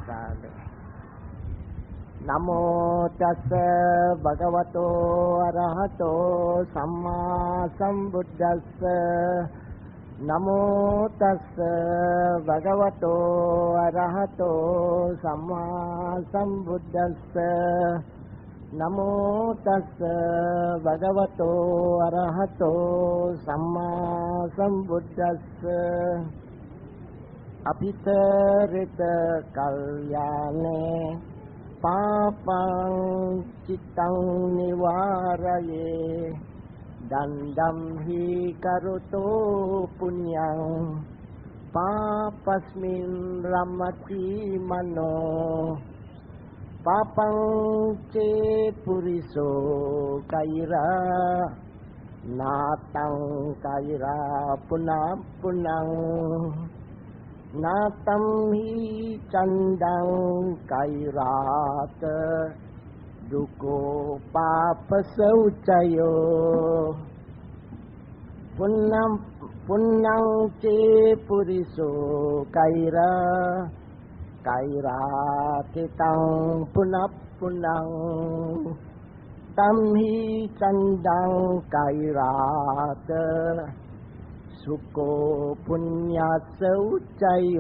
Sadhu. 南無 tassa bhagavato arahato samma sambuddhassa. 南無 tassa bhagavato arahato samma sambuddhassa. 南無 tassa bhagavato arahato samma sambuddhassa. Apitarita kalyane papang cittang nivaraye dandam hi karoto punyang papasmin ramati mano papang ce puriso kaira natang kaira punang 那當希चन्दं कैरात दुको पापसौचयो पुन्नं पुन्नं चे पुरिसो कैरा कैरातितं पुनः पुनः 當希चन्दं कैरात สุโข ปุญญสอุจโย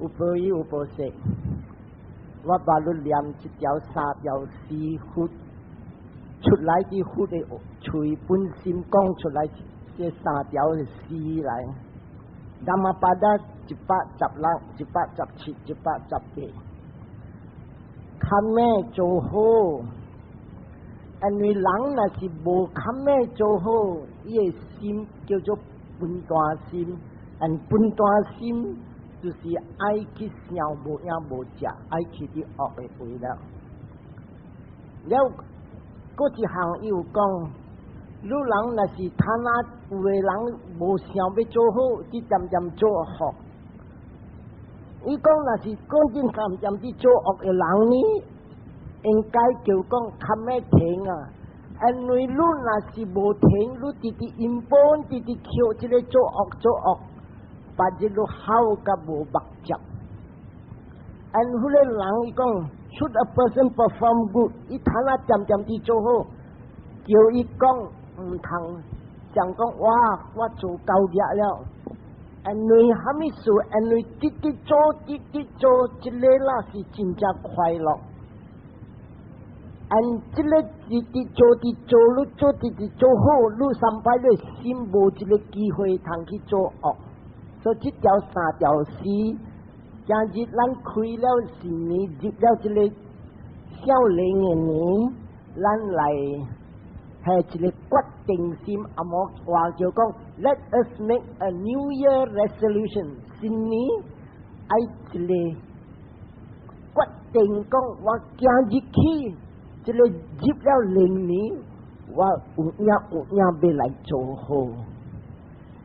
有報應有報說，我把你念這條三條詩佛出來佇佛的喙本心講出來這三條詩來。Dhammapada 116、117、118，較尾做好。因為人若是無較尾做好，伊的心叫做笨蛋心，and 笨蛋心就是愛去想無影無食，愛去佇惡的位了。了，閣一項伊有講，汝人若是貪啊，有的人無想欲做好，佇漸漸做惡。伊講若是講真漸漸佇做惡的人呢，應該叫講較尾停啊！因為汝若是無停，汝直直陰本，直直捡這个做惡做惡，別日汝好甲無目接。And 彼個人伊講，should a person perform good，伊睇下漸漸佇做好，叫伊講毋通，想講哇，我做夠額了。因為蝦米事？因為直直做，直直做，這个啦是真正快樂。按這个直直做，直做，汝做直直做好，汝三擺你心無這个機會通去做惡。所以這條三條絲，今日咱開了新年，入了這個少年的年，咱來係一個決定心，啊無話就講，Let us make a New Year resolution，新年愛一個決定講，我今日起，這个入了龍年，我有影有影欲來做好。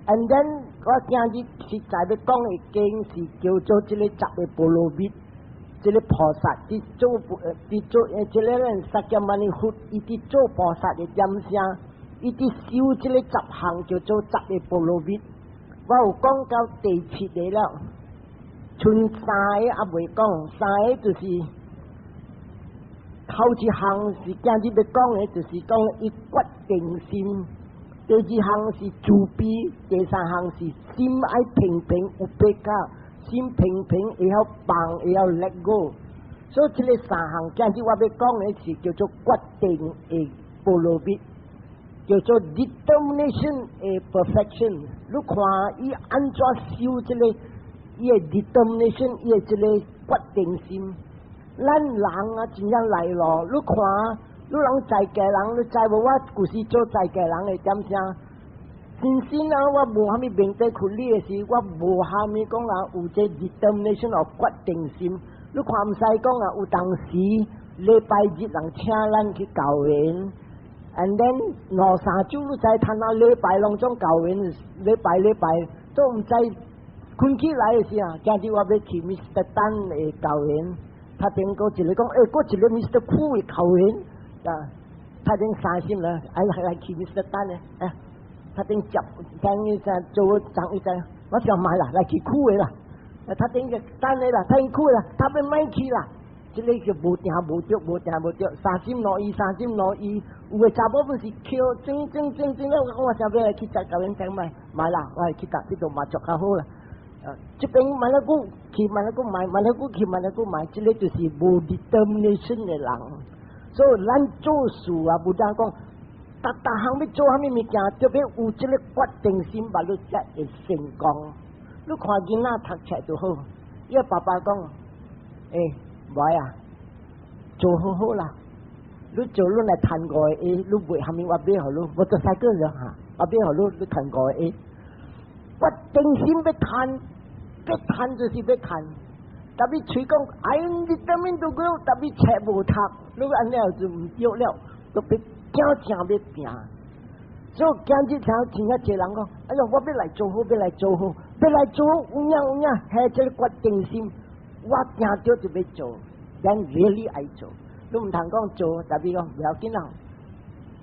And then 我今日實在欲講的經是叫做這个十个波羅蜜，這个菩薩佇做佇做這个人釋迦牟尼佛，伊佇做菩薩的點聲，伊佇修這个十項叫做十个波羅蜜。我有講到第七个了，賰三个猶未講，三个就是。頭一項是今日欲講的，就是講伊決定心；第二項是慈悲；第三項是心愛平平 upekkha，心平平會曉放，會曉 let go。所以這个三項今日我欲講的是叫做決定的波羅蜜，叫做 determination 的 perfection。你看伊按怎修這个伊的 determination，伊的這个決定心。咱人啊，真正來咯！你看，你人在家人，你知無？我舊時做在家人的點聲？真心啊，我無蝦米面對處理的時，我無蝦米講啊，有這 determination 哦決定心。你看毋使講啊，有當時禮拜日人請咱去教會，and then 兩三週你知，趁啊禮拜攏總教會，禮拜禮拜都毋知困起來的時啊，今日我欲去 Mr. Tan 的教會。他頂過一个講，欸，閣一个 Mr. 庫的教會啊，他頂三心啦，哎來去 Mr. Tan 呢，哎，他頂接等於在做長一在，我想買啦，來去庫的啦，讀頂個等下啦，太苦啦，他欲莫去啦。這个就無定無著，無定無著，三心兩意，三心兩意。有的查某本是抾，整整整整了，我想欲來去食甲阮聽賣，莫啦，我會去搭這度嘛做較好啦。這邊慢了久去，慢了久莫，慢了久去，慢了久莫，這个就是無 determination 的人。所以咱做事啊，無當講，逐逐項欲做啥物物件，特別有這个決定心，嘛你才會成功。你看囡仔讀冊就好，伊爸爸講，欸，無愛啊，做好好啦。你做你來趁五個 A，你賣啥物我買予你，我做細個了哈，我買予你，你趁五個 A。決定心欲趁，欲趁就是欲趁。特別喙講，哎，你等面都過，特別冊無讀，你按呢就毋對了，特別驚正欲拼。所以今日聽聽遐濟人講，哎喲，我欲來做好，欲來做好，欲來做好，有影有影，下這个決定心，我定著就欲做，咱 really 愛做。你毋通講做，特別講不要緊啦。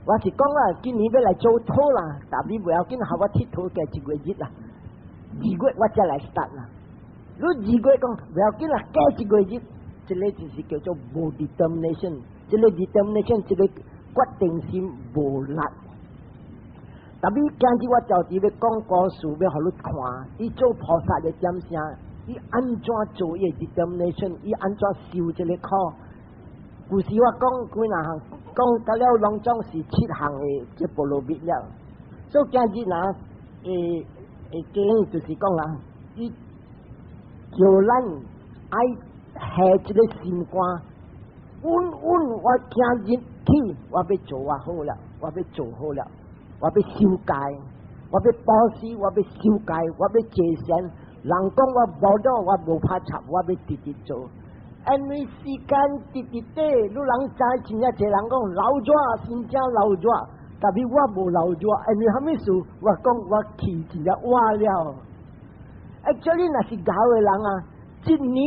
我是講啦，今年欲來做好啦，特別不要緊，予我𨑨迌加一月日啦，2月我才來 start 啦。你2月講不要緊啦，加一月日，這个就是叫做無 determination，這个 determination 這个決定心無力。特別今日我就佇咧講故事，欲予你看，伊做菩薩的點聲，伊按怎做伊的 determination，伊按怎受這个苦。故事我講幾若項，講到了攏總是七項的這波羅蜜了。所以今日若會會講就是講啦，伊叫咱愛下這个心肝，穩穩我今日起，我欲做啊好了，我欲做好了。我欲守戒，我欲布施，我欲守戒，我欲坐禪。人講我無腦，我無拍插，我欲直直做。因為時間直直短，你人知真正濟人講老熱，真正老熱，但是我無老熱，因為啥物事？我講我氣真正活了。Actually 若是𠢕的人啊，一年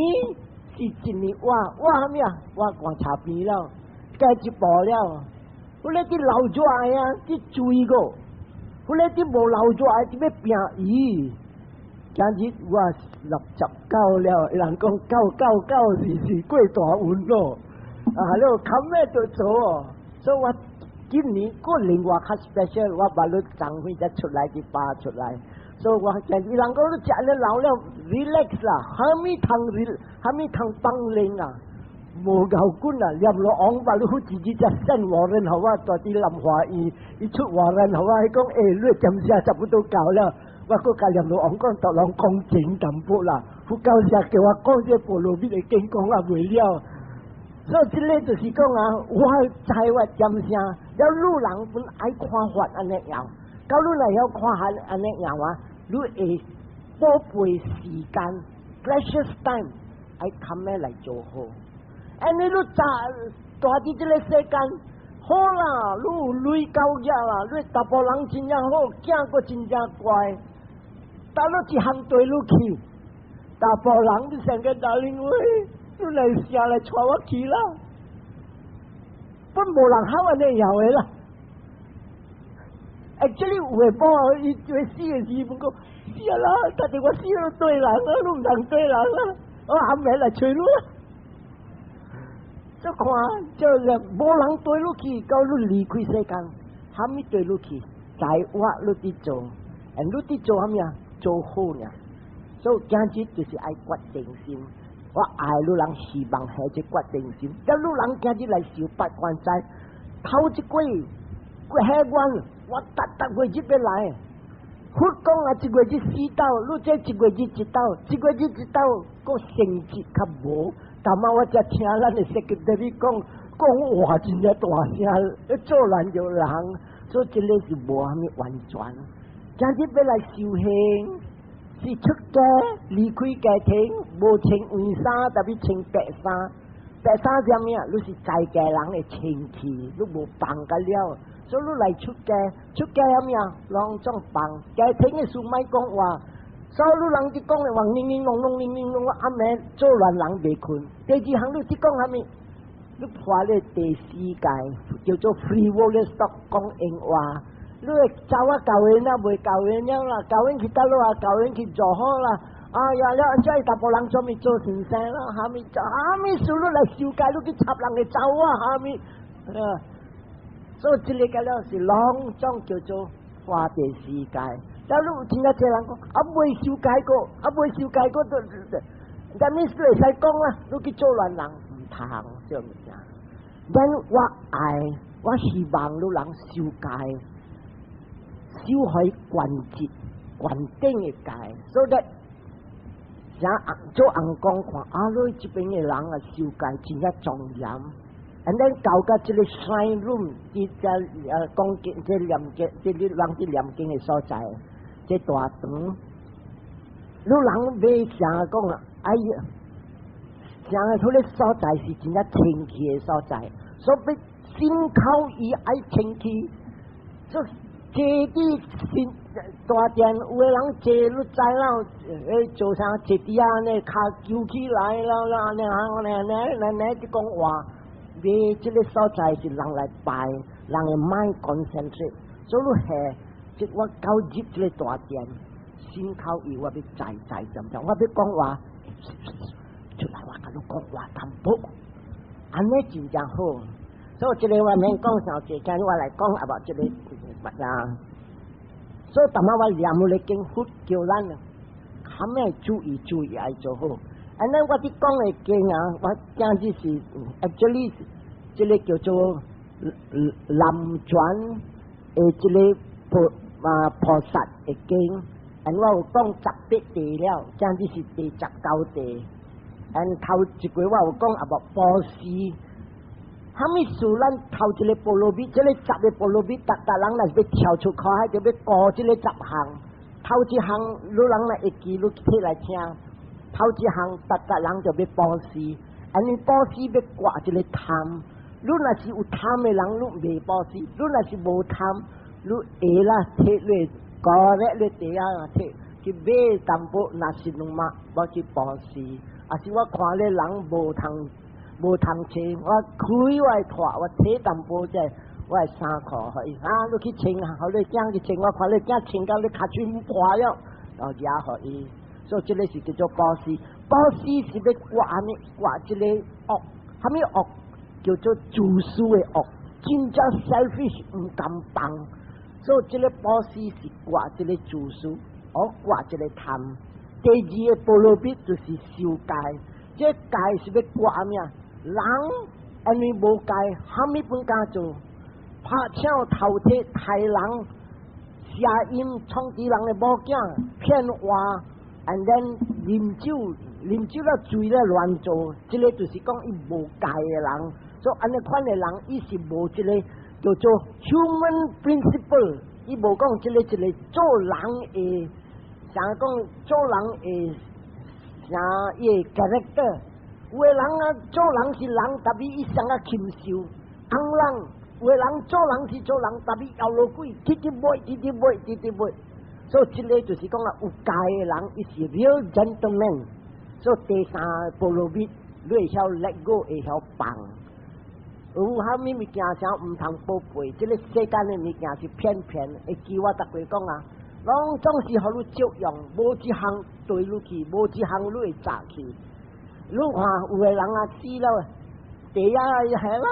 是一年活，活啥物啊？活棺柴邊了，加一步了。彼个佇老熱的啊，佇追過；彼个佇無老熱的，佇欲拼。咦，今日我69了，人講九九九是過大運咯。啊，你較咩就做哦。所以我今年個另外較 special，我把你長歲才出來去拔出來。所以我今日人講你食了老了 relax 啦，啥物通 relax，啥物通放靈啊？無夠骨啊！閻羅王把你好自己只 send warrant 予我，蹛佇南華院，伊出 warrant 予我，伊講欸，你檢查差不多到了，我閣共閻羅王講，逐人講情淡薄啦，佛教社叫我講這波羅蜜的經講啊袂了，所以這个就是講啊，我知我點聲，了汝人本愛看法按呢樣，到你若曉看法按呢樣啊，你會寶貝時間，precious time，愛堪咩來做好。按呢你早蹛佇這个世間，好啦，你有鐳夠額啦，你查埔人真正好，囝閣真正乖，但你一項對你去，查埔人你上個大林喂，你來寫來帶我去啦，本無人好按呢樣的啦。Actually 有的某伊會死的時，本講死啊啦，但是我死了對人啊，你毋通對人啊，我暗暝來揣你啦。這看，就是無人對你去，到你離開世間，啥物對你去？在我你佇做，and 你佇做啥物啊？做好爾。所以今日就是愛決定心，我愛汝人希望下這決定心。叫汝人今日來受八關齋，頭一季許願，我逐逐月日欲來。佛講啊，一月日四斗，你這一月日一斗，一月日一斗，閣成績較無。逐擺我才聽咱的 secretary 講，講話真正大聲，做人就人，所以這个是無啥物完全。今日欲來修行，是出家離開家庭，無穿黃衫，特別穿白衫。白衫啥物啊？你是在家人的清氣，你無放甲了，所以你來出家，出家啥物啊？攏總放家庭的事莫講話。所以汝人佇講的話，零零攏攏零零攏攏，暗暝做亂人袂睏。第二項你佇講啥物？你破咧第四戒，叫做 frivolous talk 講閒話。你會走啊教緣啊，袂教緣了啦，教緣去佗落啊，教緣去做好啦。哎呀，了這大部人做咪做先生啦，蝦米蝦米事你來修戒，你去插人的走啊，蝦米？啊，所以這个個了是攏總叫做花地世界。了你有聽到這人講，啊未修戒過，啊未修戒過都，但你會使講啦，你去做亂人毋通這物件。但我愛，我希望你人修戒，修開懸節、懸頂的戒，所以像做尪公看，啊，你這邊的人啊修戒真正莊嚴。And then 到到這个 shrine room，佇遮講經、這念經、這個人佇念經的所在，這大堂，你人欲想講啊，哎呀，想彼个所在是真正清氣的所在，所以心口伊愛清氣，所以坐佇新大殿有的人坐，你知影？做啥坐佇按呢，跤揪起來了啦，按呢按呢按呢按呢佇講話。袂這个所在是人來拜，人的 mind concentrate，所以你下，即我到入這个大殿，心口意我欲在在點點，我欲講話，出來我共你講話淡薄，按呢真正好。所以這个我免講啥濟，今日我來講啊無這个啊。所以逐擺我念彼个經，佛叫咱啊，較咩注意注意愛做好。按呢我佇講的經啊，我今日是 actually 這个叫做南傳的這个菩薩的經，and 我有講18地了，今日是第19地。and 頭一回我有講啊無布施，蝦米事咱頭一个波羅蜜，這个十个波羅蜜，逐逐人若是欲跳出苦海，就欲過這个十項。頭一項，你人若會記，你提來聽。頭一項，逐逐人就欲布施，按呢布施欲割一个貪。你若是有貪的人，你袂布施；你若是無貪，你會啦，提你高咧，你地啊提去買淡薄，若是兩碼，我去布施。啊是我看咧人無通無通穿，我開我的拖，我提淡薄者，我的衫褲予伊啊，你去穿啊，予你囝去穿，我看你囝穿到你跤喙破了，然後舉予伊。所以這个是叫做布施，布施是欲割按呢，割這个惡，蝦米惡？叫做自私的惡，真正 selfish 毋甘放。所以這个布施是割這个自私，或割這个貪。第二个波羅蜜就是修戒，這戒是欲割咩？人因為無戒，蝦米本敢做？拍搶偷提刣人，邪淫創治人的某囝，騙話，and then 啉酒，啉酒了醉了亂做，這个就是講伊無戒的人。所以按呢款的人，伊是無這个叫做 human principle，伊無講這个這个做人的，像講做人的啥伊的 character。有的人啊，做人是人，但是伊上較禽獸，尪人。有的人做人是做人，但是枵落鬼，直直買，直直買，直直買。所以這个就是講啊，有戒的人，伊是 real gentleman。所以第三波羅蜜，你會曉 let go，會曉放。有蝦米物件啥毋通寶貝？這个世間的物件是騙騙，會記我逐回講啊，攏總是予你借用，無一項對你去，無一項你會砸去。你看有的人啊死了，地啊係啦，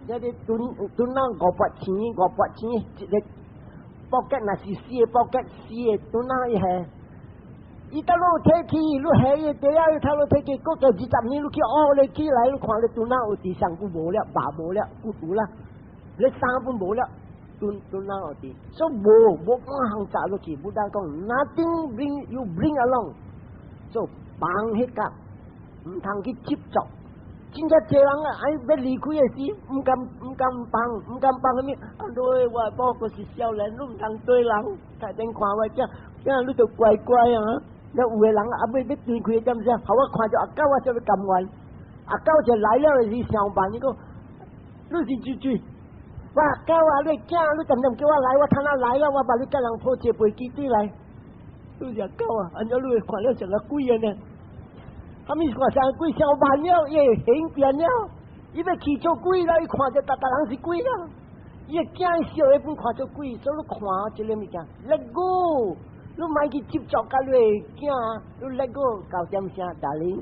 這個囤囤咱500錢，500錢一个 pocket，若是四个 pocket，四个囤啊伊係。伊倒路提去，你下伊地啊，伊頭路提去，過個20年，你去學咧起來，你看你墩仔有佇上久無了，肉無了，骨有啦，你衫本無了，墩墩仔有佇，所以無無半項砸落去，不但講 nothing bring you bring along，所以放彼個，毋通去執著。真正濟人啊，愛欲離開的時，毋甘毋甘放，毋甘放啥物？啊，你我某閣是少年，你毋通對人，台頂看我囝，囝你著乖乖啊！那有的人啊，欲欲斷開點啥？予我看著阿狗，我才欲甘願。阿狗就來了的時上班，伊講你是豬豬，我阿狗啊，你囝，你恬恬叫我來，我趁仔來了，我把你佮人抱坐飛機對來。你是阿狗啊，按怎你會看了像個鬼按呢？啥物看像鬼？上慢了，伊會形變了，伊欲去做鬼啦！伊看著逐逐人是鬼啦，伊會驚小的本看做鬼，所以你看這个物件，let go。你莫去執著佮你的囝，你 let go 到點聲，darling，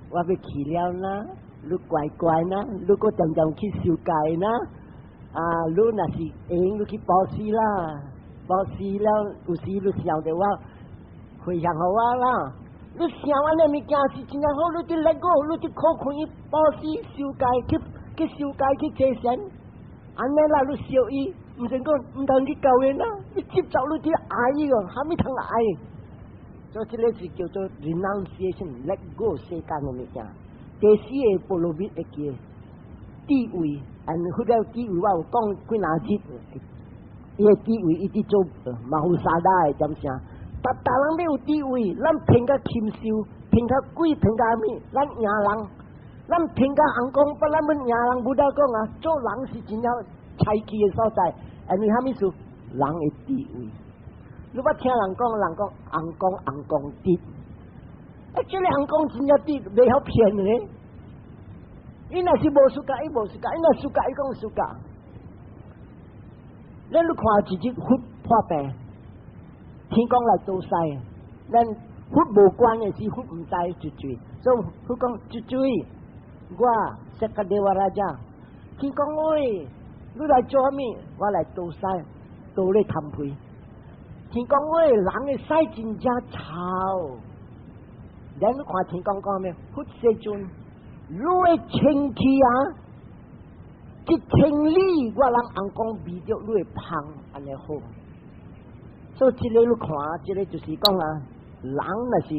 我欲去了啦，你乖乖啦，你閣恬恬去受戒啦，啊，你若是會用，你去布施啦，布施了有時你想著我，回向予我啦。你想按呢物件是真正好，你佇 let go，你佇苦困布施受戒去去受戒去坐禪，按呢啦，你燒伊，毋是講毋通去交緣啦，你執著你佇愛伊哦，啥物通愛？所以這个是叫做 renunciation，let go 世間的物件。第四个波羅蜜會記智慧，and 彼個智慧我有講幾若日，伊的智慧伊佇做馬虎沙拉的點聲。逐逐人欲有智慧，咱騙甲禽獸，騙甲鬼，騙甲啥物，咱贏人，咱騙甲尪公，不咱欲贏人。佛陀講啊，做人是真正才氣的所在，因為啥物事？人的智慧。你捌聽人講，人講尪公尪公直，啊，這个尪公真正直，袂曉騙的。伊若是無輸甲，伊無輸甲；伊若輸甲，伊講輸甲。咱你看一日佛破病。天公來做屎，咱佛無關的是佛毋知一嘴，所以佛講一嘴，我 Sakadeva Raja，天公喂，你來做啥物？我來做屎，倒咧貪屁。天公喂，人的屎真正臭。咱你看天公講咩？佛世尊，你的清氣啊，一千里我人尪公聞著你的芳，按呢好。所以這个你看，這个就是講啊，人若是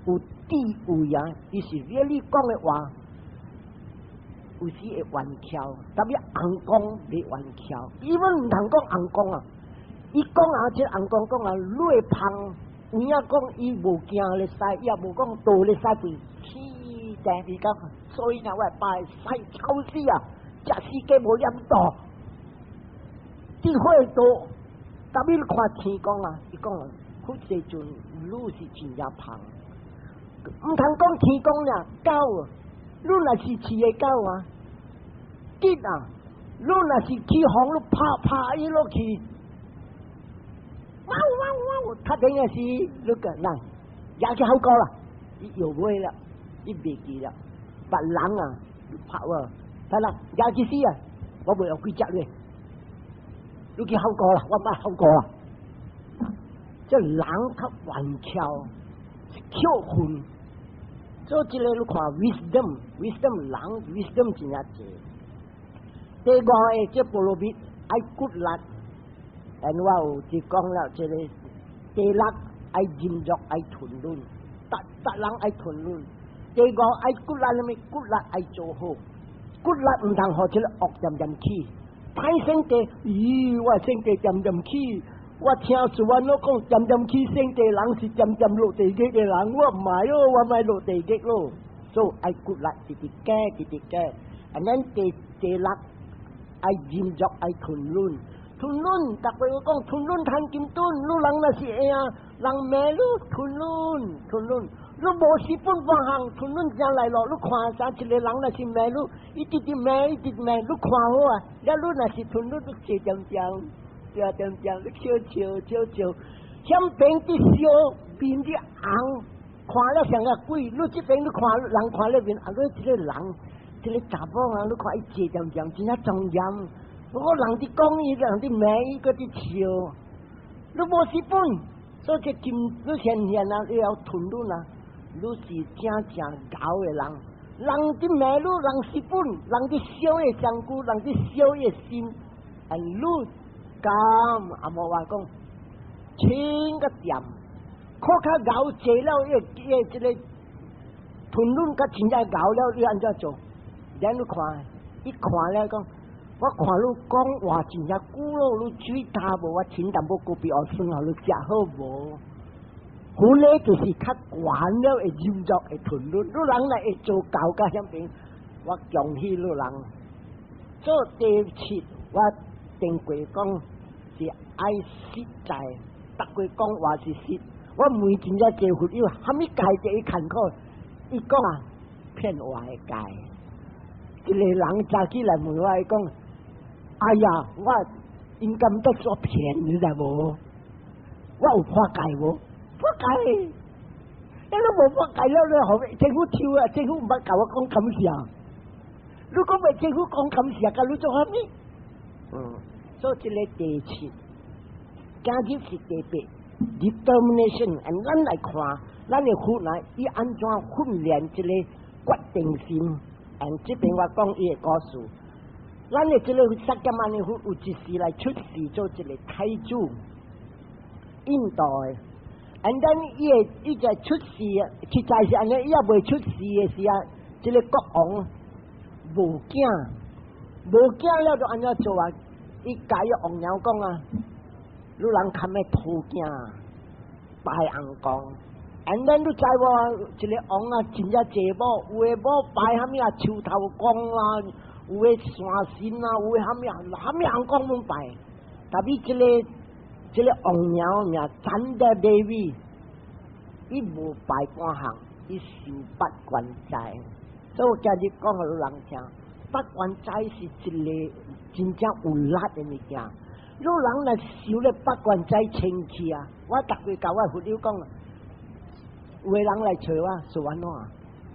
有智慧啊，伊是 really 講的話，有時會冤巧，特別尪公袂冤巧，伊阮毋通講尪公啊，伊講啊，這尪公講啊，你的芳有影講伊無驚咧屎，伊也無講倒咧屎屁，死定伊講，所以啊，我爸的屎臭死啊，食死雞無念肚，智慧多。特別你看天公啊，伊講佛世尊，你是真正芳，毋通講天公爾，狗，你若是飼的狗啊，吉啊，你若是去予你拍拍伊落去，汪汪汪，較緊的是你個人，也去好高啦，伊搖尾了，伊袂記了，別人啊，拍我，睇啦，也去死啊，我袂有幾隻咧。你去好過啦，我毋愛好過啦。這人較頑強，扣分。所以這个你看 wisdom，wisdom 人 wisdom 真正濟。第五个這波羅蜜愛骨力，and 我有就講了這个第六愛忍辱愛吞忍，逐逐人愛吞忍。第五愛骨力啥物？骨力愛做好，骨力毋通予這个惡漸漸起。歹性格，咦！我性格漸漸起，我聽說我老講漸漸起性格人是漸漸落地獄的人，我毋愛咯，我莫落地獄咯。所以愛骨力，直直加，直直加。啊，咱第六愛忍辱，愛吞忍，吞忍，逐擺我講吞忍通金盾，你人若是會啊，人罵你吞忍，吞忍。你無事本半項，吞忍正來咯。你看啥一个人若是罵你，伊直直罵，伊直罵，你看好啊。了你若是吞忍，你坐恬恬，坐恬恬，你笑笑笑笑，向邊佇燒，面佇紅，看了像個鬼。你這邊你看人看咧面，啊，你這个人，這个查某啊，你看伊坐恬恬，真正莊嚴。我人佇講伊，人佇罵伊，閣佇笑。你無事本，所以這金你現現啊，你要吞忍啊。你是真正𠢕的人，人佇罵你，人是本，人佇燒伊身軀，人佇燒伊心，啊，你甘阿無話講，清個恬，較較𠢕坐了，伊伊這个吞忍較真正𠢕了，你按怎做？咱你看，伊看了講，我看你講話真正久咯，你水焦無？我請淡薄咖啡烏酸，予你食好無？好咧，就是較懸了會忍辱會吞忍，你人來會做到甲遐邊，我恭喜你人。做第七，我頂過講是愛實在，逐個講話是實。我問真正濟佛友，啥物戒第一艱苦？伊講啊，騙話的戒。一個人早起來問我，伊講：哎呀，我應該得說騙，你知無？我有破戒無？破戒，你都無破戒了，你後尾政府抽啊，政府毋捌共我講感謝。你講袂政府講感謝，共你做啥物？所以這個第七，今日是第八，determination。咱來看，咱的佛來，伊按怎訓練這個決定心？嗯，這邊我講伊的故事。咱的這個釋迦牟尼佛有一時來出世做一個太子，印度的。And then 伊會伊在出世，實在是按呢，伊猶未出世的時啊，這個國王無囝，無囝了就按怎做啊？伊共伊王娘講啊，你人較欲討囝，拜尪公。And then 你知無？一個王啊，真正濟某，有的某拜蝦米啊，樹頭公啦，有的山神啊，有的蝦米啊，蝦米尪公攏拜。Tapi 這個王娘名 Chanda Devi，伊無拜半項，伊修八關齋。所以我今日講予人聽，八關齋是一個真正有力的物件。你人若修咧八關齋清氣啊，我逐擺共我佛友講，有的人來揣我說按怎？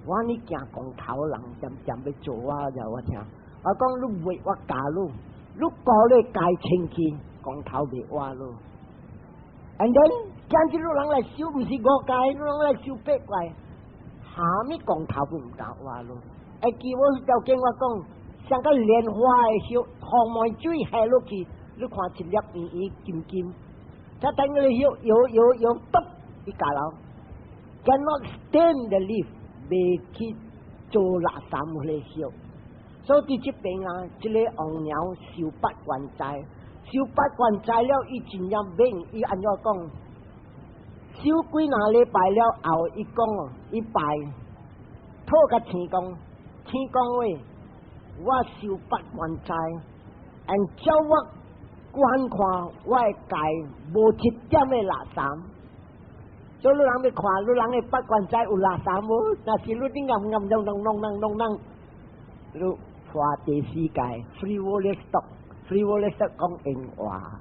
我呢驚光頭人漸漸欲做我，就我聽。我講你袂，我教你，你顧咧戒清氣，光頭袂活你。And then 今日你人來修，毋是五戒，你人來修八戒，蝦米光頭都毋敢活你。會記我條件我講，像個蓮花的葉，紅梅水下落去，你看一粒圓圓金金，才等個葉搖搖搖，卜伊咬落，cannot stand the leaf，袂去做垃圾彼个葉。所以佇這邊啊，這個王娘修八關齋，修八關齋了，伊真正免，伊按怎講？修幾若禮拜了後，伊講哦，伊拜，討共天公，天公喂，我修八關齋，按照我觀看我的戒無一點的垃圾。所以你人欲看，你人的八關齋有垃圾無？若是你頂暗暗弄弄弄弄弄弄，你破第四戒，frivolous talk，frivolous talk 講閒話。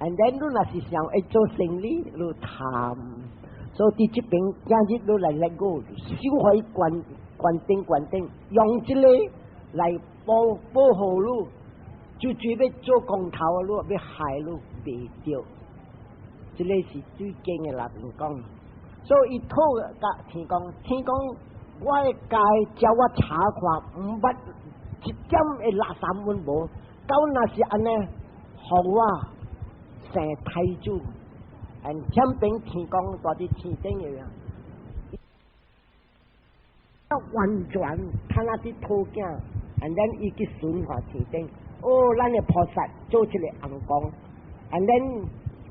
And then 你若是想欲做生意，你貪。所以佇這邊今日你來 let go，收回關關頂關頂，用這個來保護你，就準備做光頭你欲害你袂著。這個是最經的內面講。所以伊討共天公，天公我的戒照我查看，毋捌一點的垃圾阮無。到若是按呢，予我生太子，and 天邊天公蹛佇天頂的啊，完全他那佇討囝，and then 伊去巡看天頂，哦，咱的菩薩做這個尪公，and then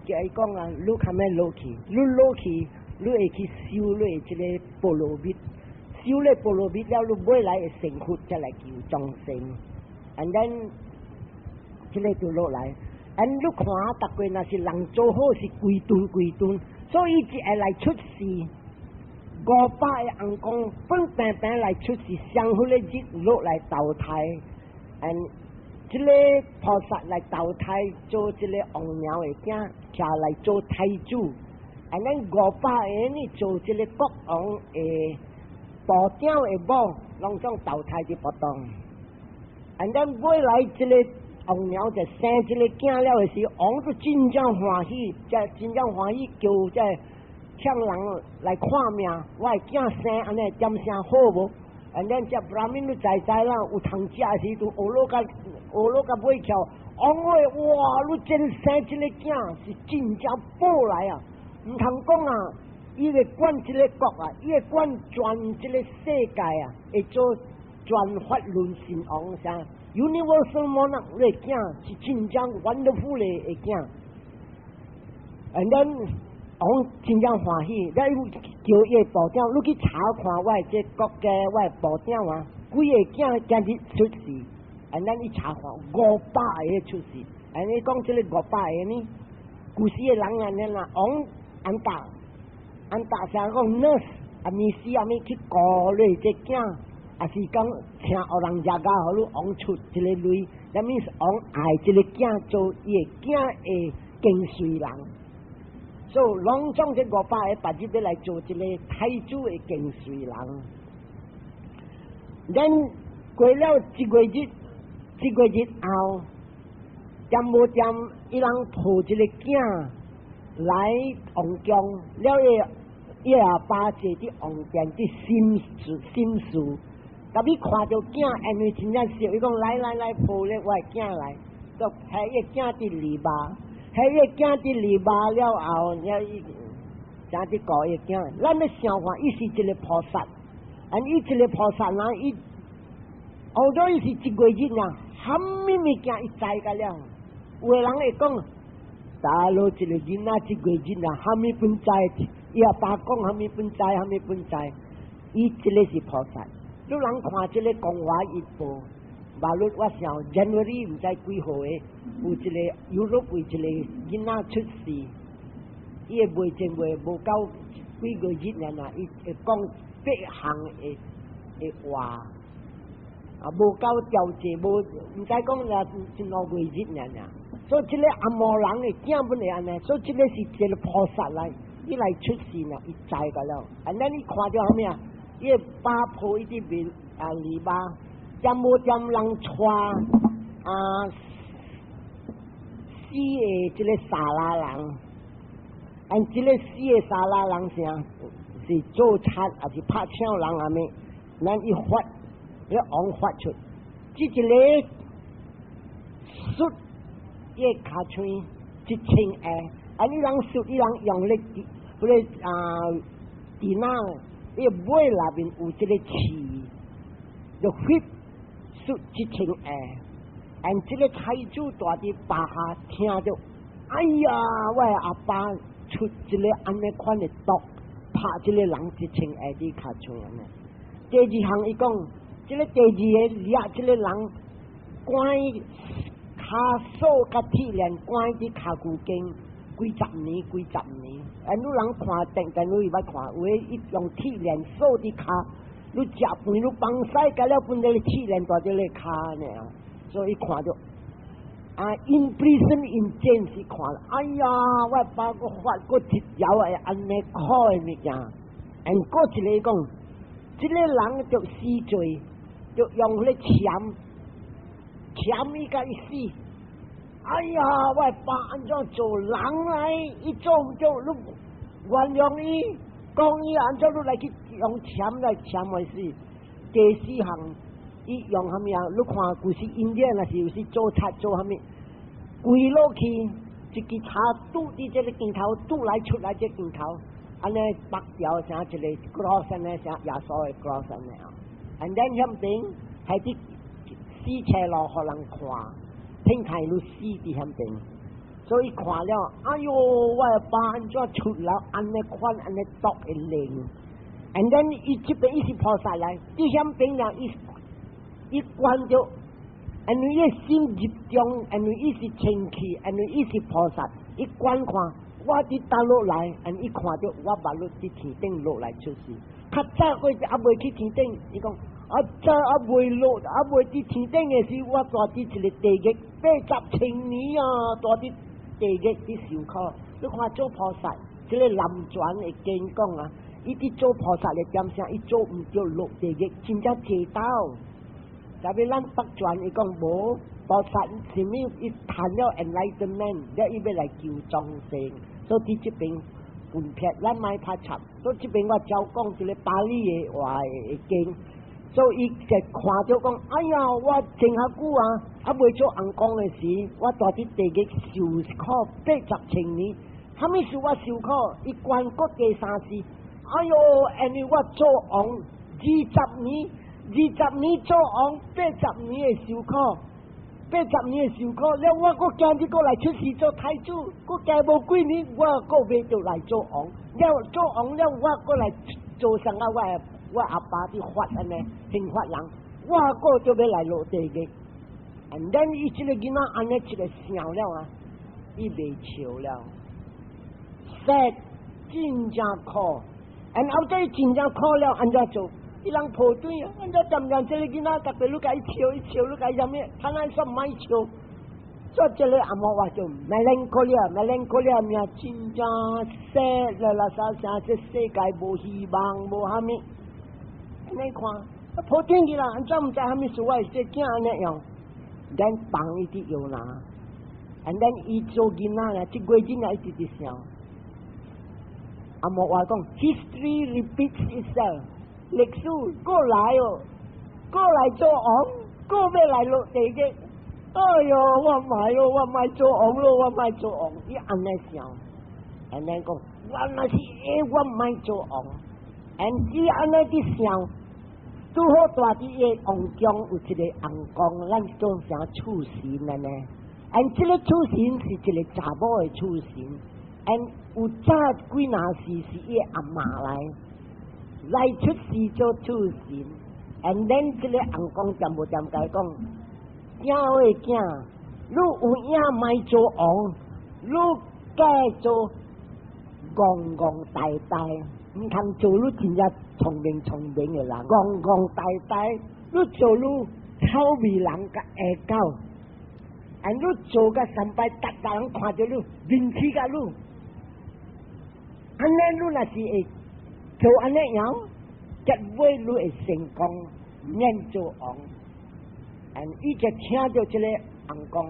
共伊講啊，你較欲落去，你落去，你會去修你這個波羅蜜，修咧波羅蜜了，你未來會成佛，才來救眾生，and then 這個就落來。And 你看，逐個若是人做好是規頓規頓，所以一下來出世，500個尪公分平平來出世，相好的日落來投胎，and 這個菩薩來投胎做這個王娘的囝，徛來做太子，and 咱500個呢做這個國王的部長的某，攏總投胎佇不同。And 咱未來這個王娘就生這個囝了的時，王都真正歡喜，才真正歡喜，叫這請人來看命，我的囝生按呢點聲好無？And 咱這ブラ明都知知啦，有通食時都學落甲學落甲尾翹，王喂，哇！你真生這個囝是真正寶來啊！毋通講啊，伊會管這個國啊，伊會管全這個世界啊，會做轉法輪神王啥？Universal Monarch 的囝是真正 wonderful 的囝，and then 王真正歡喜，你叫伊的部長，你去查看我的這國家，我的部長啊，幾個囝今日出世，and then 伊查看五百個出世，and 伊講這個五百個呢，古時的人按呢啦，王按打按打啥講 nurse 啊，咪死啊咪去顧你這囝。也是講請予人食甲，予你王出這個鐳，那 means 王愛這個囝做伊的囝的跟隨人。所以攏總這500個別日欲來做一個太子的跟隨人。Then 過了一個月，一個月後，恬無恬，伊人抱一個囝來王宮，了伊阿爸坐佇王殿佇審事審事，特別看著囝，因為真正熟，伊講來來來，抱咧我的囝來，就彼伊囝佇籬笆，彼伊囝佇籬笆了後，了伊正佇顧伊囝。咱欲想看，伊是一個菩薩，啊，伊一個菩薩人，伊後頭伊是一個日啊，啥物物件伊知甲了。有的人會講，大佬一個囡仔一個日啊，啥物本知？伊阿爸講啥物本知，啥物本知？伊這個是菩薩。你人看這個光華日報，馬路我想 January 毋知幾號的，有一個 Europe 有一個囡仔出世，伊會袂真袂無夠幾個日爾啊，伊會講八項的的話，啊無夠調節，無毋知講也一兩個月爾爾。所以這個紅毛人的囝本會按呢，所以這個是一個菩薩來，伊來出世呢，伊知個了。啊，咱伊看著啥物啊？伊爸抱伊佇面啊籬笆，恬無恬人帶啊四個這個沙拉人，按這個四個沙拉人啥是做賊還是拍搶人啊物？咱一發，伊王發出，這一個術伊跤喙1000下，啊！你人術，伊人用力，彼個啊電腦，伊尾內面有這個刺，就血術1000下，按這個太子蹛佇巴下聽著，哎呀！我的阿爸出這個按呢款的毒，拍這個人1000下佇跤喙按呢。第二項伊講，這個第二個掠這個人關跤鎖佮鐵鏈關佇跤龜間幾十年，幾十年。啊，你人看電電你捌看，有的伊用鐵鏈鎖佇跤，你食飯你放屎，甲了分這個鐵鏈蹛佇咧跤呢，所以看著啊，in prison in jail 是看，哎呀，我爸閣發閣一條會按呢苦的物件，and 閣一個講，這個人著死罪，就用彼個鉗鉗伊共伊死。哎呀，我爸按怎做人來？伊做毋對，你原諒伊，講伊按怎你來去用鉗來鉗來死。第四項，伊用啥物啊？你看，舊時音樂若是有時做賊做啥物，跪落去，一支叉拄佇這個鏡頭，拄來出來這鏡頭，按呢縛掉像一個 cross 按呢，像耶穌的 cross 按呢啊。And then 遐邊係佇死車路予人看，天看你死佇遐邊，所以看了，哎喲，我的爸按怎出了按呢款按呢毒的靈？And then 伊這邊伊是菩薩來，佇遐邊了，伊伊觀著，因為伊心入中，因為伊是清氣，因為伊是菩薩，伊觀看我佇佗落來，and 伊看著我目睭佇天頂落來出世。較早過猶未去天頂，伊講啊早猶未落，猶未佇天頂的時，我蹛佇一個地獄80千年啊，蹛佇地獄佇受苦。你看做菩薩，這個南傳的經講啊，伊佇做菩薩的點聲，伊做毋著落地獄，真正濟道。特別咱北傳伊講無菩薩，啥物伊談了 enlightenment，了伊欲來救眾生，所以佇這邊分別，咱莫拍插。所以這邊我照講這個巴利的話的經，所以伊就看著講，哎呀，我前較久啊，猶未做尪公的時，我蹛佇地獄受苦80千年，啥物事我受苦？伊觀閣第三世，哎喲，因為我做王二十年。二十年做王，八十年的受苦，八十年的受苦，了我閣今日閣來出世做太子，閣加無幾年，我閣欲著來做王，了做王了，我閣來做啥啊？我阿爸佇法按呢，刑法人，我閣就欲來落地獄。And then 伊這個囡仔按呢一個想了啊，伊袂笑了，sad 真正苦，and 後底真正苦了，按怎做？伊人抱對啊，按怎漸漸這個囡仔，逐擺你共伊笑，伊笑，你共伊啥物？他咱煞莫笑。做這个紅毛話就 melancholia，melancholia 命真正 sad 啦啦啥啥，這世界無希望，無蝦米。你看，破天去啦，按怎毋知蝦米事？我這囝按呢樣，咱放伊佇搖籃，and then 伊做囡仔啦，這月囡仔一直佇想。紅毛話講，history repeats itself，歷史過來哦，過來做王，過欲來落地獄。哎喲，我莫咯，我莫做王咯，我莫做王。伊按呢想，按呢講，我若是會，我莫做王。and 伊按呢佇想，拄好蹛佇伊王宮有一个尪公，咱做啥厝神按呢？and 這个厝神是一个查某的厝神，and 有早幾若世是伊阿嬤來，來出世做厝神。and then 這个尪公恬無恬共伊講：囝的囝，你有影莫做王，你改做戇戇呆呆，毋通做你真正聰明聰明的人，戇戇呆呆，你做你臭美人佮下狗，and 你做甲三擺，逐逐人看著你面氣共你，按呢你若是會做按呢樣，結尾你會成功，免做王。and 伊就聽著這个尪公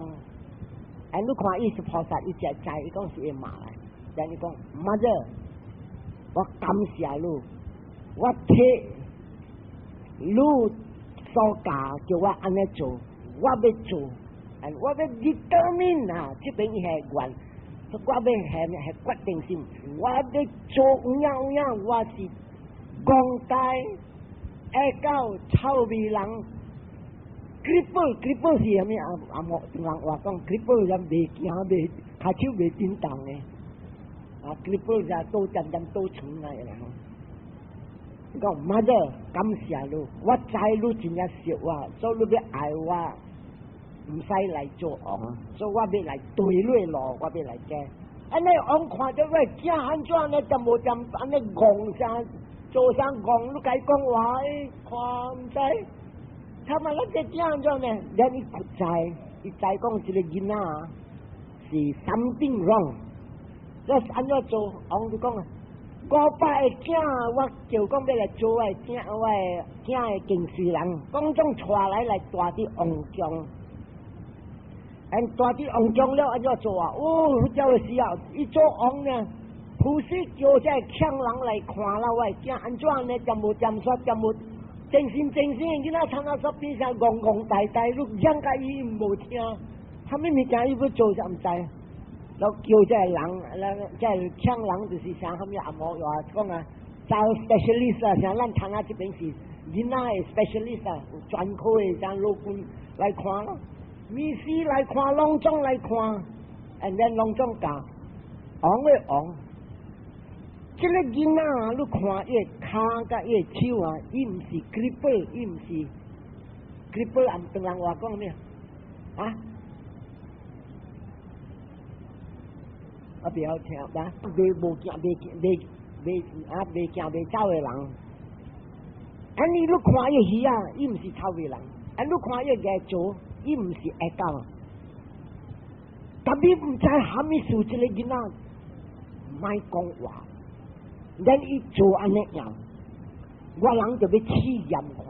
，and 你看伊是菩薩，伊就知伊講是伊媽來，但伊講 mother，我感謝你，我替你所教叫我按呢做，我欲做，and 我欲 determine 啊，這邊伊係願，我欲係係決定性，我欲做有影有影，我是戇呆下狗臭美人。cripple cripple 是啥物啊？啊莫人話講 cripple 就袂行袂，跤手袂振動的。啊，cripple 就倒漸漸倒床來啦。講 mother 感謝你，我知你真正錫我，所以你欲愛我，毋使來做王，所以我欲來對你路，我欲來行。按呢王看著我囝按怎呢？恬無恬按呢戇啥做啥戇？你共伊講話，看毋知。他媽咱這囝按怎呢？咱伊知，伊知講這个囡仔是 something wrong。我按怎做？王就講啊，500個囝，我叫講欲來做我的囝，我的囝的跟隨人，講總帶來來蹛佇王宮。and 蹛佇王宮了，按怎做啊？哦，彼個時候，伊做王呢，普世叫這強人來看啦，我的囝按怎呢？恬無恬煞，恬無精神精神的囡仔，參啊煞變成戇戇呆呆，你講共伊無聽，啥物物件伊欲做就毋知。然後叫這个人，這个強人就是啥蝦米紅毛話講啊，找 specialist 啊，像咱唐仔這邊是囡仔的 specialist 啊，有專科的像老君來看咯，醫師來看，攏總來看，and then 攏總教，王的王，這个囡仔啊，你看伊的跤佮伊的手啊，伊毋是 cripple，伊毋是 cripple，按唐人話講咩啊？我袂曉聽啦，袂無行袂袂袂啊袂行袂走的人，按呢你看伊耳仔，伊毋是臭美人；按你看伊牙做，伊毋是下狗。但你毋知蝦米事，這个囡仔莫講話，咱伊做按呢樣，我人就欲試驗看。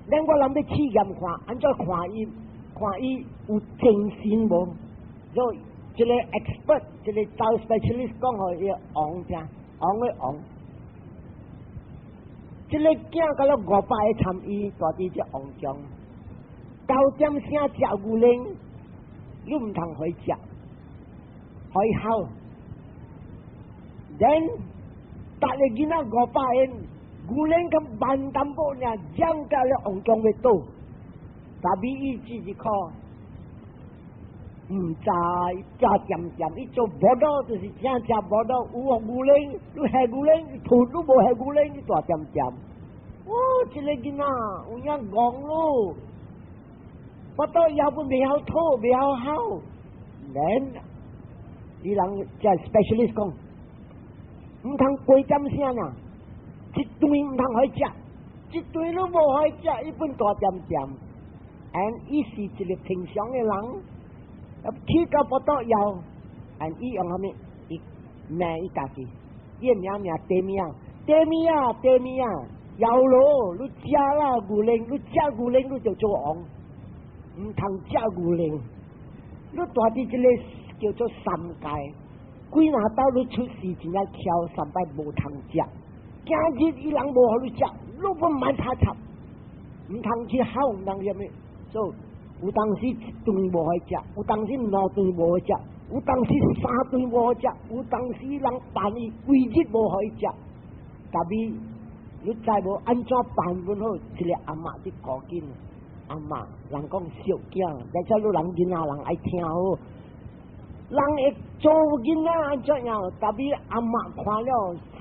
咱我人欲試驗看，按怎看伊？看伊有精神無？所以這个 expert，這个 child specialist 講予伊王聽，王的王。這个囝佮了500個參伊，蹛佇這王宮，9點聲食牛奶，你毋通予伊食，予伊哭。then 逐个囡仔500個牛奶較慢淡薄爾，搲到了王宮欲倒，但伊只是靠。毋知，食恬恬，伊做無多就是正食無多，有牛奶，你下牛奶，吐你無下牛奶，你大恬恬。哦，這个囡仔有影戇咯，腹肚枵本袂曉吐，袂曉吼。then 伊人這 specialist 講，毋通幾點聲啊，一頓毋通予伊食，一頓都無予伊食，伊本大恬恬。and 伊是一个平常的人。去到腹肚枵，and 伊用啥物？伊罵伊家己，伊的名名茶物仔，茶物仔，茶物仔，枵囉，你食啦牛奶，你食牛奶你就做王，毋通食牛奶。你蹛佇這個叫做三界，幾若擺你出世真正巧，三擺無通食。今日伊人無予你食，你不莫拍插，毋通去吼，毋通啥物。So 有當時一頓無予食，有當時兩頓無予食，有當時三頓無予食，有當時人辦伊規日無予伊食。Tapi 你知無按怎辦阮好？一個阿嬤佇顧緊，阿嬤人講惜囝，但是你人囡仔人愛聽好。人會做囡仔按怎樣？Tapi 阿嬤看了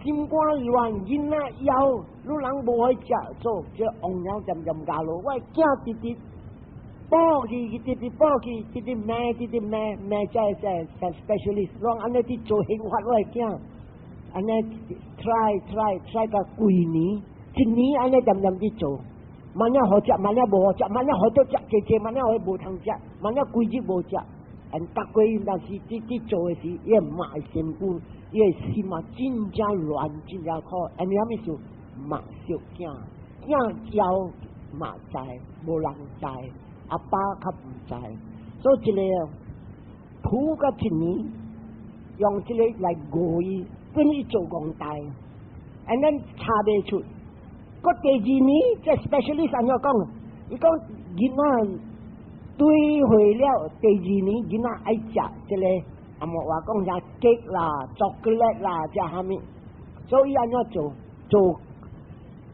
心肝亂，囡仔枵，你人無予食，做這王娘漸漸教落，我囝直直報去，伊直直報去，直直罵，直直罵，罵這這 specialist，攏按呢佇做刑法，我的囝，按呢 try try try 到幾年，一年按呢漸漸佇做，萬一予食，萬一無予食，萬一予著食濟濟，萬一予無通食，萬一規日無食，and 逐過若是佇佇做的時，伊媽的身軀，伊的心啊，真正亂，真正苦，and 啥物事？媽惜囝，囝枵媽知，無人知。阿爸較毋知，所以這個苦甲一年，用這個來熬伊，變伊做戇大，and 咱查袂出。閣第二年，這 specialist 按怎講？伊講囡仔對歲了，第二年囡仔愛食這個，阿莫話講啥 cake 啦、chocolate 啦，這蝦米？所以按怎做？做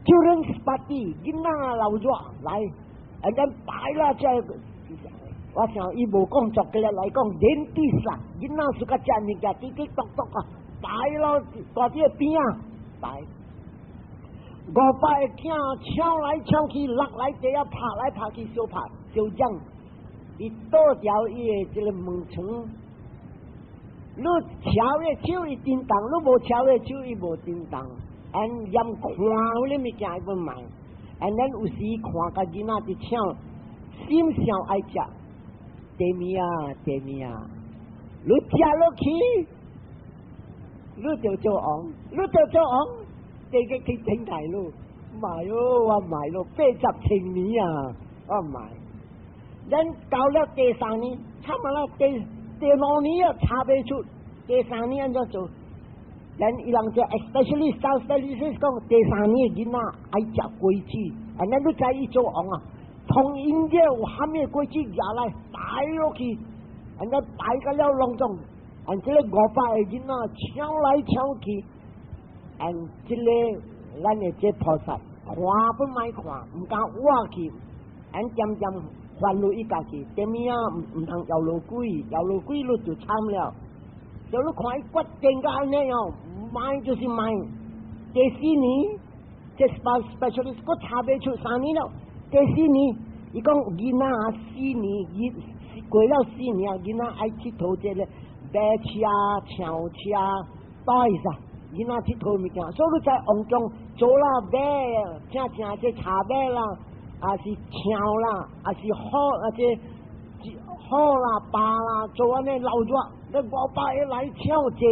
children's party，囡仔鬧熱來。And then 擺啦，這我想伊無講作個來講，dentist 啦，囡仔 suka 食物件，滴滴篤篤啊，擺咯，蹛佇個邊仔擺。五百個囝搶來搶去，落來地啊，拍來拍去，相拍相爭。伊倒掉伊的這個門窗，你敲的手伊叮當，你無敲的手伊無叮當。and 連看彼個物件伊攏莫。And then 有時看共囡仔佇搶，心想愛食，茶物仔，茶物仔，你食落去，你就做王，你就做王，這個去天台路，莫喲，我莫囉，80千年啊，我莫。咱到了第三年，差不多第五年啊，查袂出，第三年按怎做？咱伊人就 especially child specialist 講，第三年的囡仔愛食果子，啊，咱你知伊做王啊，從音樂有蝦米果子拿來擺落去，按呢擺個了攏總，按這個500個囡仔搶來搶去，按這個咱的這菩薩看不莫看，毋敢活去，按漸漸煩惱伊家己，啥物仔毋通搖羅鬼，搖羅鬼你就慘了。就你看伊決定甲按呢哦，莫就是莫。第四年，這 specialist 閣查袂出三年了。第四年，伊講囡仔四年，伊過了四年啊，囡仔愛𨑨迌這個馬車、轎車，不好意思啊，囡仔𨑨迌物件，所以你在王宮做啦馬，正正這車馬啦，抑是轎啦，抑是好啊這好啦、巴啦，做按呢鬧熱。你五百個來搶這，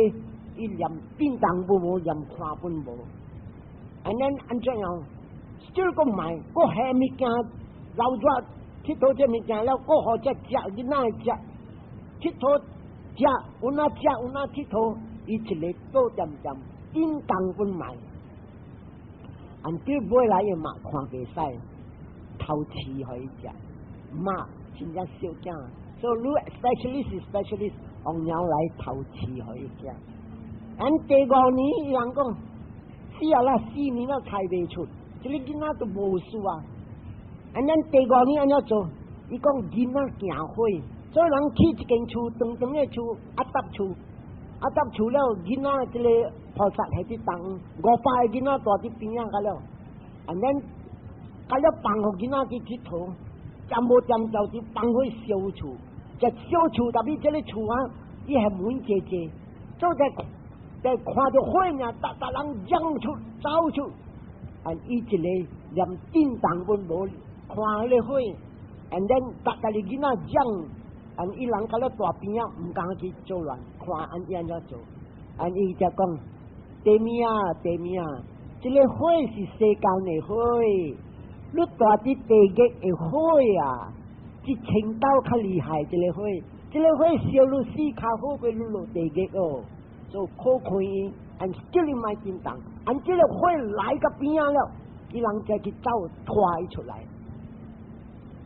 伊連叮當都無，連看本無。按呢按怎樣？這個莫，閣下物件鬧熱，𨑨迌這物件了，閣予這食囡仔食，𨑨迌食，有哪食有哪𨑨迌，伊一個倒點點，叮當本莫。按對尾來的嘛看袂使，偷飼予伊食，媽真正惜囝，所以你 specialist specialist。王鳥來偷飼予伊食。按第五年，伊人講死啊啦，四年了猜袂出，這個囡仔都無事啊。按咱第五年按怎做？伊講囡仔驚火，所以人起一間厝，長長的厝，阿搭厝，阿搭厝了，囡仔這個菩薩係佇東，500個囡仔蹛佇邊仔個了。按咱甲了放予囡仔去𨑨迌，漸無漸就佇放火燒厝。這燒厝，特別這個厝啊，伊係門濟濟，做在在看著火爾，逐逐人衝出走出，啊！伊一個連叮當攏無，看彼個火，and then 逐逐個囡仔講，按伊人佮咧大邊仔，毋敢去做亂，看按伊按怎做，按伊就講：茶物啊，茶物啊，這个火是世間的火，你蹛佇地獄的火啊，一千斗較厲害，這个火，這个火燒你死較好過你落地獄哦。所以苦看伊，按叫你莫震動，按這个火來到邊仔了，伊人才去走拖伊出來，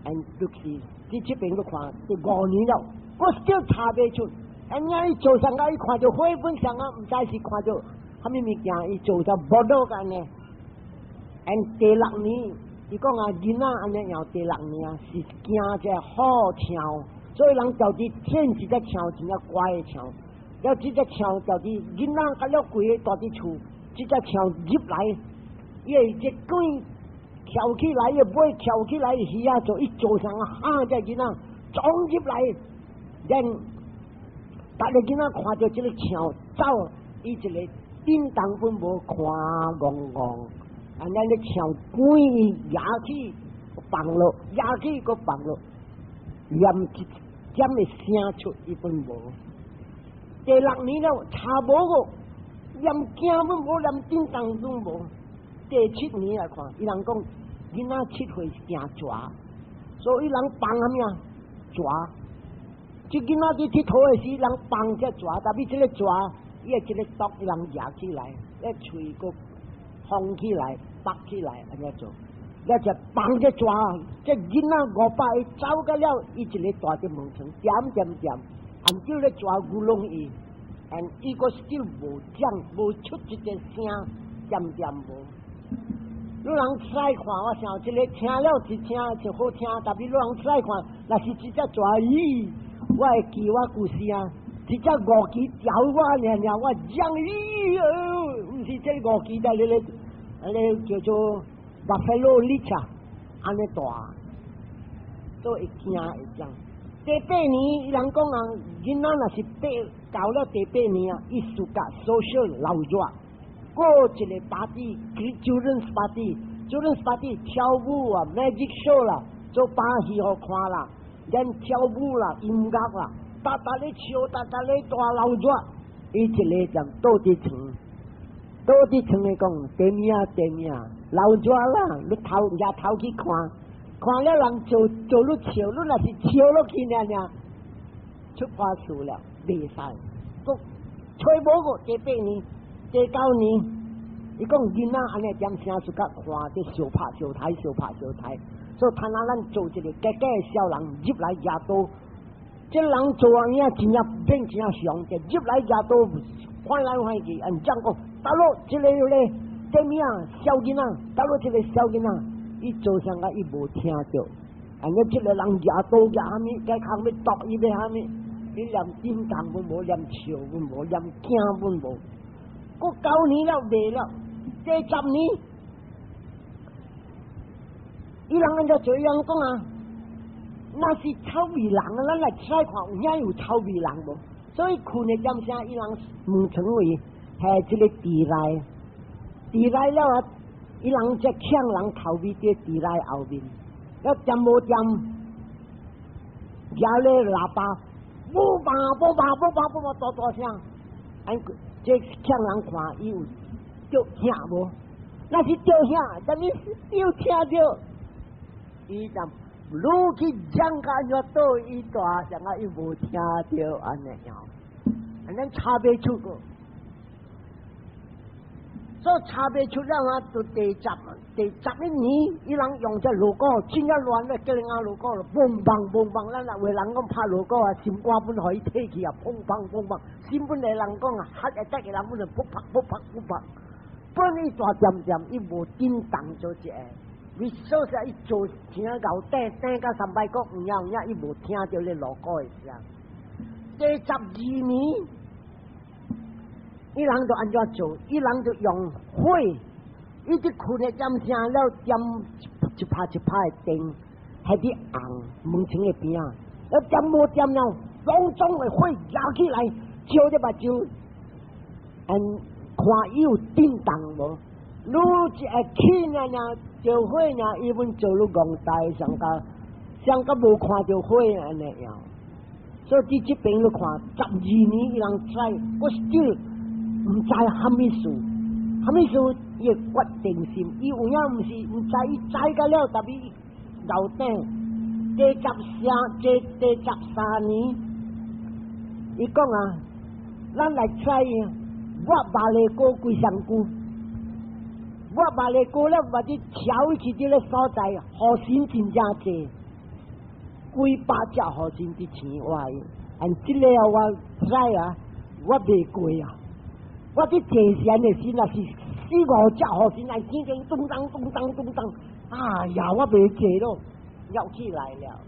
按就是佇這邊閣看，第五年了，閣叫查袂出，按影伊做啥個？伊看著火本上啊，毋知是看著啥物物件，伊做就無落按呢。按第六年，伊講啊，囡仔按呢樣第六年啊，是驚這虎象，所以人就佇天一隻象真正乖的象，了這隻象就佇囡仔佮了規个蹛佇厝，這隻象入來，伊會隻鬼翹起來，伊尾翹起來，魚仔做伊做啥啊？嚇這囡仔撞入來，然逐个囡仔看著這个象走，伊一个叮當本無看戇戇，按呢咧象鬼壓去放落，壓去閣放落，連一點的聲出伊本無。第六年了，查無個，連驚本無，連叮當都無。第七年來看，伊人講囡仔7歲是驚蛇，所以人放啥物啊？蛇。這囡仔佇𨑨迌的時，人放這蛇，但是這个蛇，伊會一个毒，伊人舉起來，一喙閣封起來、縛起來，按呢做。了就放這蛇，這囡仔500走個了，伊一个蹛佇門床，點點點，按叫咧蛇咕攏伊，按伊閣 still 無講，無出一個聲，點點無。你人出來看，我想這个聽了一聽就好聽，但是你人出來看，若是一隻蛇，咦，我會記我舊時啊，一隻五旗咬我爾爾，我講咦，毋是這個五旗在咧咧，咧叫做 buffalo leech 啊，按呢大，都會驚會講。第八年，伊人講啊，囡仔若是八到了第八年啊，伊 suka social 鬧熱。過一個 party，children's party，children's party 跳舞啊，magic show 啦，做把戲予看啦，連跳舞啦，音樂啦，逐逐咧笑，逐逐咧大鬧熱，伊一个就倒佇床，倒佇床咧講，茶物啊，茶物啊，鬧熱啦，你頭舉頭去看，看了人做做你笑，你若是笑落去爾爾，出破事了，袂使，閣揣無個第八年。第九年，伊講囡仔按呢點聲 suka 看，這相拍相刣，相拍相刣，所以趁啊咱做一個假假的痟人入來舉刀，這人做啊影真正變真正常，就入來舉刀翻來翻去，按講講，倒落這个咧，這物啊，痟囡仔，倒落這个痟囡仔，伊做啥個伊無聽著，按呢這个人舉刀舉啥物，該空欲剁伊欲啥物，伊連叮當都無，連笑都無，連驚都無。閣九年了袂了，第十年，伊人按怎做？伊人講啊，那是臭味人啊！咱來出來看，有影有臭味人無？所以睏的點聲，伊人門床位係這个地內，地內了啊！伊人才搶人頭尾佇地內後面，了點無點，舉咧喇叭，啵叭啵叭啵叭啵叭大大聲，按這搶人看伊有著聽無？若是著聽，啥物有聽著？伊就愈去講甲越倒，伊大聲啊，伊無聽著按呢樣，按呢查袂出個。所以查袂出了啊，就第十一年，伊人用這鑼鼓，真正亂咧，叫人啊鑼鼓咯，嘣砰嘣砰，咱若有人講拍鑼鼓啊，心肝本予伊提去啊，砰砰砰砰，心本的人講啊，嚇一得的人本就噗啪噗啪噗啪，本伊大漸漸伊無叮當做一個，為所以伊做聽𠢕短短甲三擺講，有影有影伊無聽著咧鑼鼓的聲。第十二年，伊人就按怎做？伊人就用火，伊佇睏的點聲了，點一拍一拍的燈，喺佇紅門窗的邊仔，了點無點了，攏總的火燃起來，照這目睭，按看伊有震動無？愈一會起爾爾著火爾，伊阮做愈戇呆，上甲上甲無看著火按呢樣。所以佇這邊你看，12年伊人知，我 still 毋知蝦米事，蝦米事伊會決定心，伊有影毋是毋知，伊知甲了，特別伊牛頂第十三，這第13年，伊講啊，咱來知抹肉梨膏規身軀，抹肉梨膏了，或者跳去這個所在，雨神真正濟，幾百隻雨神佇天外，and 這個我知啊，我袂過啊，我佇坐禪的時，若是四五隻雨神來天頂咚當咚當咚當，哎呀，我袂坐咯，搖起來了。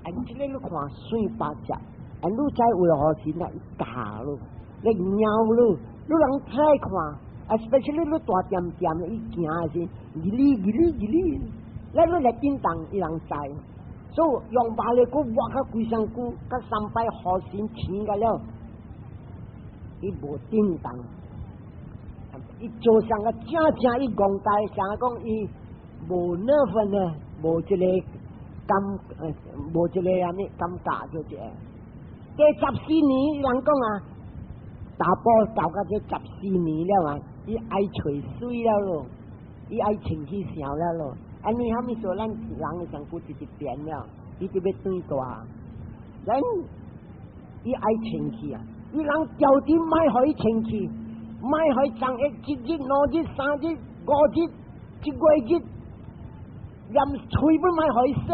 and 這個你看算百隻，and 你知有雨神啊，伊咬咯，你咬你，你人再看，especially 你大點點伊行的時，二哩二哩二哩，咱你來叮當，伊人知。所以用肉梨膏抹較規身軀，佮三擺雨神醒個了，伊無叮當。伊做上個正正伊戇呆，像講伊無那份呢，無這個感，無這個啥物感覺就這。第14年，人講啊，查埔到到這十四年了啊，伊愛揣水了咯，伊愛清氣想了咯。按呢蝦米說，咱人的身軀直直變了，伊就欲長大。咱伊愛清氣啊，伊人調點莫予伊清氣，莫予伊長一一日、兩日、三日、五日、一月日，連喙都莫予伊洗。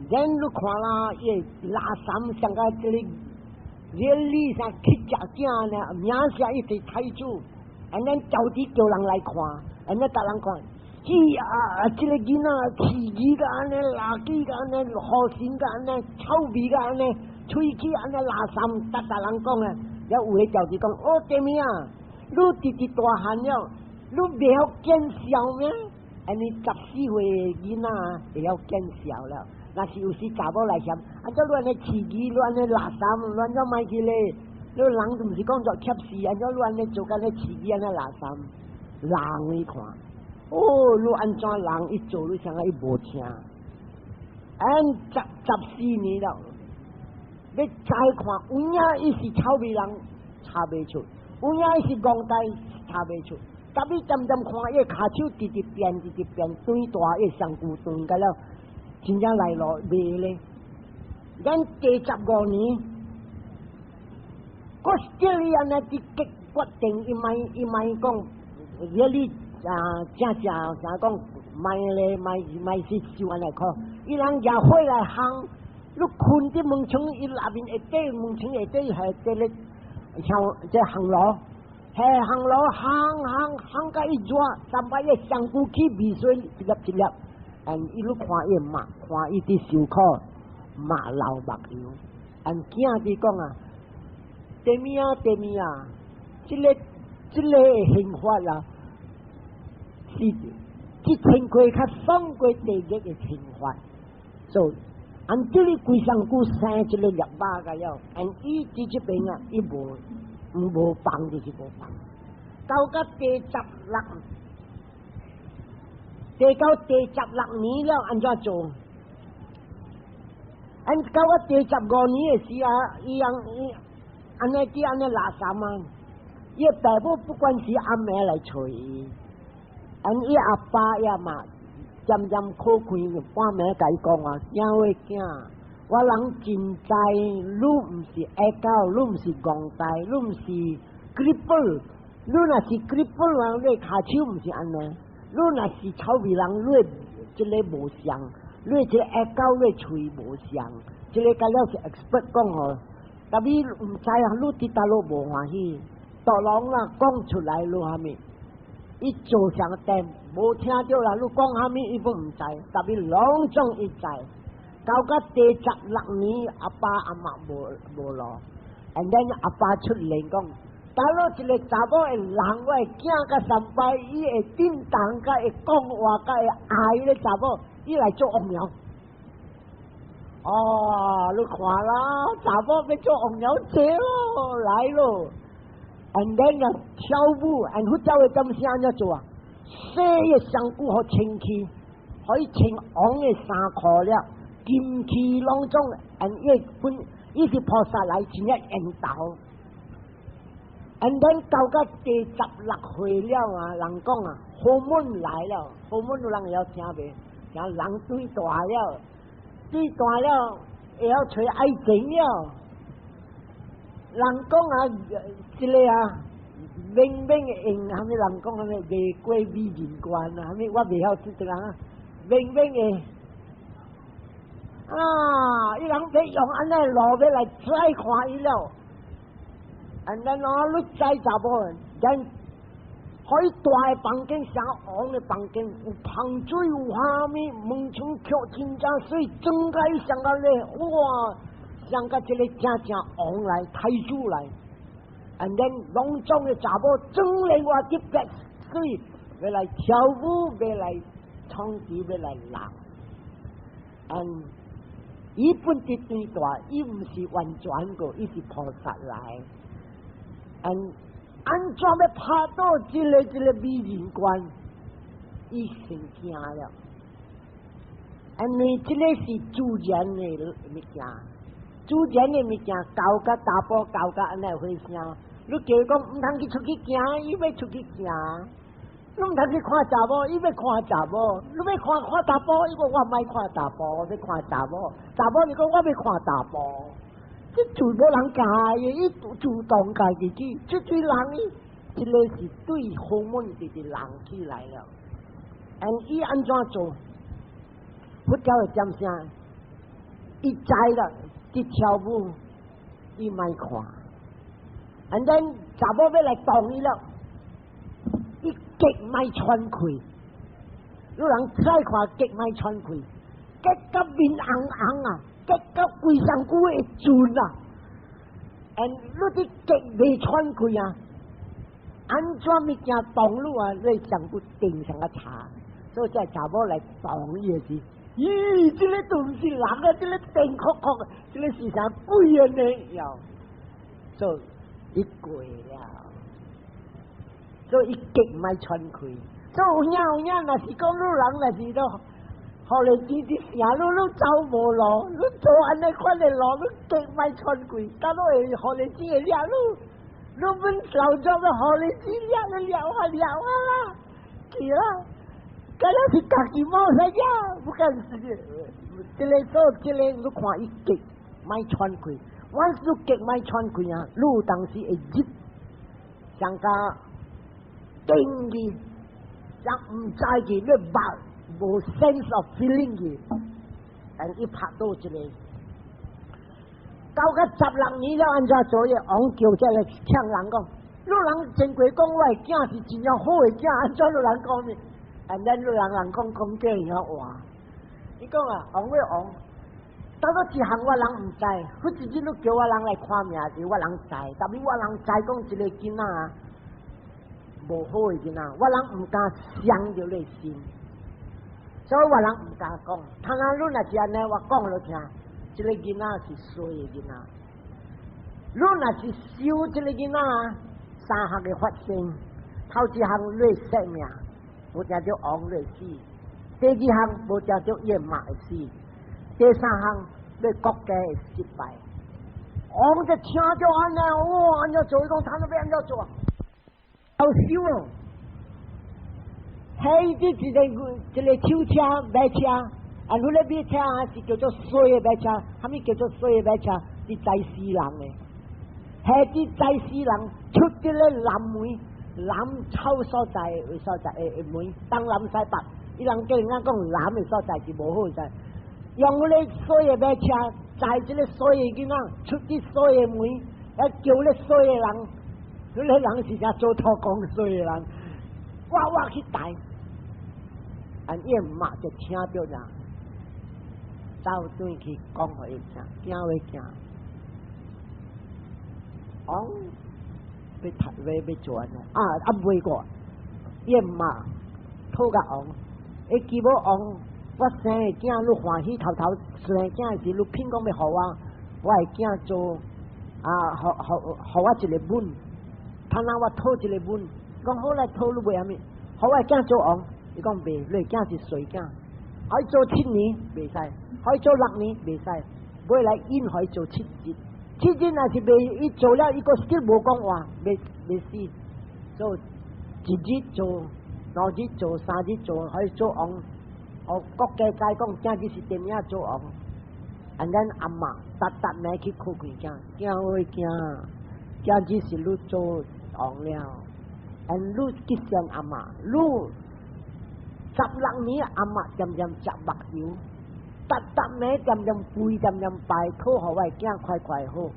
咱你看啦，伊垃圾像個這個熱力像乞食囝呢，名聲一直太子，按咱調啲叫人來看，按咱逐人看。是啊，這個囡仔飼魚甲按呢，垃圾甲按呢，雨神甲按呢，臭味甲按呢，喙齒按呢，垃圾，逐逐人講啊，了有的條就講，哦，對面啊，你直直大漢了，你袂曉見笑咩？按呢14歲的囡仔會曉見笑了。若是有時查某來嫌，按怎你按呢飼魚，你按呢垃圾，你按怎莫去咧？你人毋是講做怯死，按怎你按呢做甲咧飼魚按呢垃圾，人伊看。哦，你按怎人一做，你想伊無聽？按14年了，你再看有影伊是臭味人，查袂出；有影伊是戇呆，查袂出。特別漸漸看伊跤手直直變，直直變，長大伊身軀長甲了，真正來路袂咧。咱第15年，我這裡按呢佇決決定，伊莫伊莫講，really 啊，正正啥講，莫咧莫莫是受按呢苦。伊人舉火來烘，你睏佇門窗，伊內面下底門窗下底係這個像這烘爐，係烘爐烘烘烘甲伊熱，三擺伊身軀起味水一粒一粒，and 伊你看伊目，看伊佇受苦，目流目油，and 囝佇講啊，爹咪啊爹咪啊，這個刑罰啊，是一千塊較爽過地獄的懲罰，所以按這裡規身軀生一個粒肉個了，按伊佇這邊啊，伊無無放就是無放，到甲第十六，第到第十六年了，按怎做？按到我第十五年的時啊，伊人伊按呢佇按呢垃圾啊，伊爸母不管是暗暝來揣伊。按伊阿爸伊阿媽漸漸苦困，半暝共伊講啊，囝喂囝，我人真知你毋是愛狗，你毋是戇呆，你毋是 cripple，你若是 cripple 人，你跤手毋是按呢，你若是臭味人，你這個無相，你這個愛狗，你喙無相，這個甲了是 expert 講吼，特別毋知啊，你佇佗落無歡喜，大人啦講出來你蝦米？伊做上電無聽著啦，你講蝦米伊攏毋知，特別攏總伊知。到甲第十六年，阿爸阿媽無無路，and then 阿爸出來講，佗落一個查某會人，我的囝甲三擺，伊會叮當，甲會講話，甲會愛咧查某，伊來做王娘。哦，你看啦，查某欲做王娘濟咯，來咯。and then 啊跳舞，and 佛教的東西按怎做啊？洗伊身軀予清氣，予伊穿黃的衫褲了，金器攏總，and 伊本伊是菩薩來，真正緣投。And then 到到第十六歲了啊，人講啊，荷門來了，荷門有人會曉聽袂？聽人長大了，長大了會曉揣愛情了。人講啊，這個啊，明明會用，啥物人講啥物未過美人關啊，啥物我袂曉這個人啊，明明會啊，伊人欲用按呢路欲來再看伊了。And then 哦，你知查某人，咱可以大的房間，像王的房間，有香水，有蝦米，門窗卻真正媠，裝甲伊上個咧，哇，像個這個正正王來，太子來。And then 攏總的查某裝咧我特別媠，欲來跳舞，欲來創治，欲來人。And 伊本佇長大，伊毋是完全個，伊是菩薩來。And 按怎欲拍倒這個這個美人關，伊先驚了。因為這個是自然的物件，自然的物件，狗佮查埔，狗佮按呢花聲。你叫伊講毋通去出去行，伊欲出去行。你毋通去看查某，伊欲看查某。你欲看看查埔，伊講我莫看查埔，我欲看查某。查某伊講我欲看查埔。這就無人教伊，伊主動家己去，這對人伊，這個是對荷門直直人起來了。And 伊按怎做？佛教會點啥？伊知啦，佇跳舞，伊莫看。And then 查某欲來動伊了，伊極莫喘氣。有人再看極莫喘氣，激甲面紅紅啊！激到規身軀會震啊！And 你佇激袂喘氣啊？按怎物件動你啊？你上骨定上個茶，所以這查某來動伊的時，咦，這個都毋是人啊！這個電殼殼，這個是啥鬼啊呢？要，所以伊過了，所以伊激莫喘氣。所以有影有影，若是講你人，若是都。予你錢佇城，你攏走無路，你走按呢款的路，你激莫喘氣，敢會予你錢會掠你？你本老早欲予你錢掠你掠啊掠啊啦，是啦，敢若是家己無使呀，不管是這個所這個你看伊激莫喘氣，我你激莫喘氣啊，你有當時會入，像甲定去，像毋知去，你捌。無 sense of feeling 嘅，但伊拍倒一個，到個十六年了，按怎做嘢？王叫這個嗆人講，你人前過講我的囝是真正好的囝，按怎你人講呢？And then 你人人講講假樣話，伊講啊，王欲王，到咗一項我人毋知，忽一日你叫我人來看命時，我人知，但是我人知講這個囡仔無好的囡仔，我人毋敢傷著你心。所以我人毋敢講，倘若你若是按呢，我講予聽，這個囡仔是衰的囡仔。你若是收這個囡仔，三項會發生。頭一項你會惜命，無定著王你會死；第二項無定著伊媽會死；第三項你國家會失敗。王就聽著按呢，哇！按怎做？伊講他那欲按怎做啊？好收哦！彼這一個一個手車馬車，啊，你咧馬車啊是叫做衰的馬車，啥物叫做衰的馬車？是載死人的，係佇載死人出佇咧南門南臭所在的所在的門，東南西北，伊人叫人家講南的所在是無好在，用彼个衰的馬車載這個衰的囡仔出佇衰的門，來叫咧衰的人，彼個人是啥做土工衰的人，挖挖去抬。按伊媽就聽著啦，走轉去講予伊聽，驚欲驚，王欲讀欲欲做按呢？啊啊袂過，伊媽討共王，伊記無王，我生的囝你歡喜頭頭生囝時，你聘講欲予我，我的囝做啊，予予予我一个吻，倘若我討一个吻，講好來討你袂啥物，予我的囝做王。伊講袂，你的囝是衰囝，愛做7年袂使，愛做6年袂使，尾來𪜶予伊做7日，7日若是袂伊做了，伊閣 still 無講話，袂袂死，做一日做，2日做，3日做，予伊做王，予國家知講今日是點樣做王。And then 阿媽逐逐暝去苦氣囝，囝喂囝，今日是你做王了，and 你吉祥阿媽，你16年阿媽恬恬食目油，逐逐暝恬恬跪恬恬拜，討予我的囝快快好。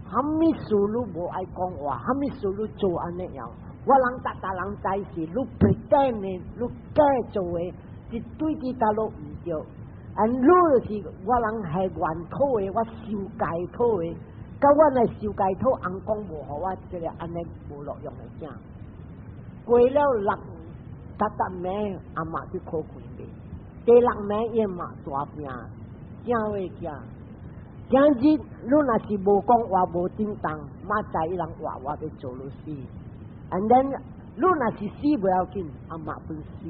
啥物事你無愛講話，啥物事你做按呢樣，我人逐逐人知是你 pretend 的，你假做的，是對佇佗落毋對。And 你就是我人係願討的，我受戒討的，佮我來受戒討，翁公無予我這个按呢無路用的囝。過了六，逐逐暝阿媽去苦困未？第六暝伊嘛大病，囝喂囝，今日你若是無講話無叮當，明仔伊人話我欲做你死。And then 你若是死袂要緊，阿媽本死。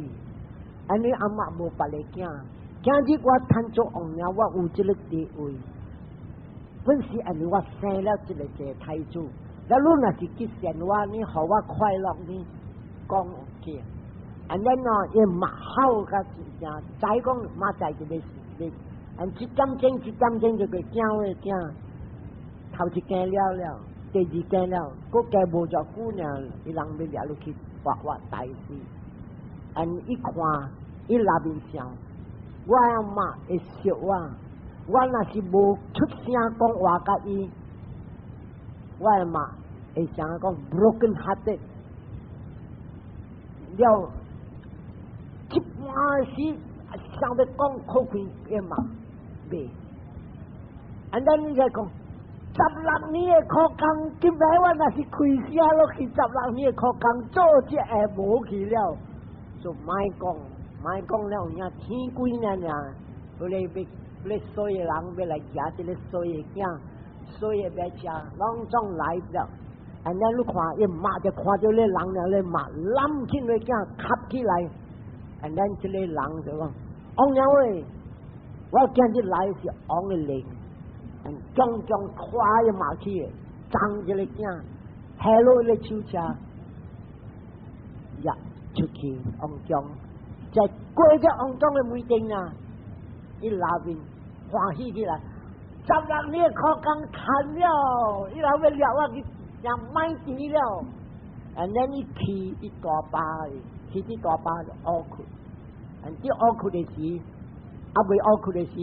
And 你阿媽無別个囝，今日我趁做王娘，我有這个地位，本是因為我生了這个這太子。了你若是吉善我，你予我快樂，你講去。And then 喏，伊嘛好甲真正，知講明仔就欲死，欲，and 一點鐘一點鐘就過驚喂驚，頭一驚了了，第二驚了，閣加無偌久爾，伊人欲掠你去活活刣死。And 伊看，伊內面想，我阿媽會惜我，我若是無出聲講話共伊，我阿媽會想講 broken hearted 了。一半時想欲講苦氣伊嘛袂，and then 你再講十六年的苦工，今擺我若是開聲落去，十六年的苦工做這會無去了，就莫講，莫講了，有影天鬼爾爾，彼个欲彼个衰的人欲來舉這个衰的囝，衰的馬車，攏總來了。And then 你看，伊媽就看著咧人了咧罵，攬起個囝吸起來。And then 這个人就講：王娘喂，我今日來是王的靈，將將拖伊馬去，送這个囝，下落咧手車，入出去王宮，在過這王宮的門頂啊，伊內面歡喜起來，十六年的苦工趁了，伊老欲掠我去，也賣錢了，and then 伊去佇大巴的。去佇大巴就烏去，佇烏去的時，猶未烏去的時，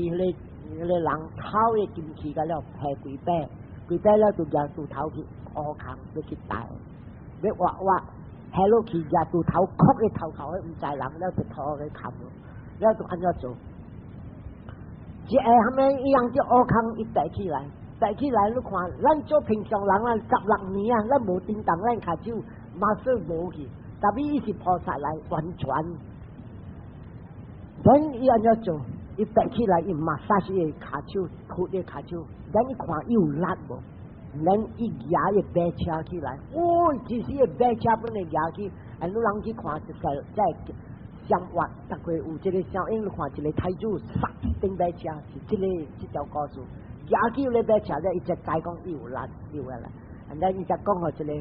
彼个人偷的金器甲了提幾擺，幾擺了就舉鋤頭去烏空欲去刣，欲挖挖下落去舉鋤頭，磕伊頭殼，毋知人了就塗去砍了就按怎做？一下後面伊人佇烏空伊爬起來，爬起來你看，咱做平常人啊，十六年啊，咱無叮當，咱跤手馬上無去。但伊是菩薩來完全，咱伊按怎做？伊爬起來，伊馬殺死个跤手，屈伊跤手，咱一看伊有力無？咱伊舉伊馬車起來，哦，其實個馬車本來舉去，and 你人去看，就是在相活，逐個有這个聲音，你看一個太子殺頂馬車，是這个這條故事。舉起咧馬車咧，伊才知講伊有力，有力。And 咱伊才講予這个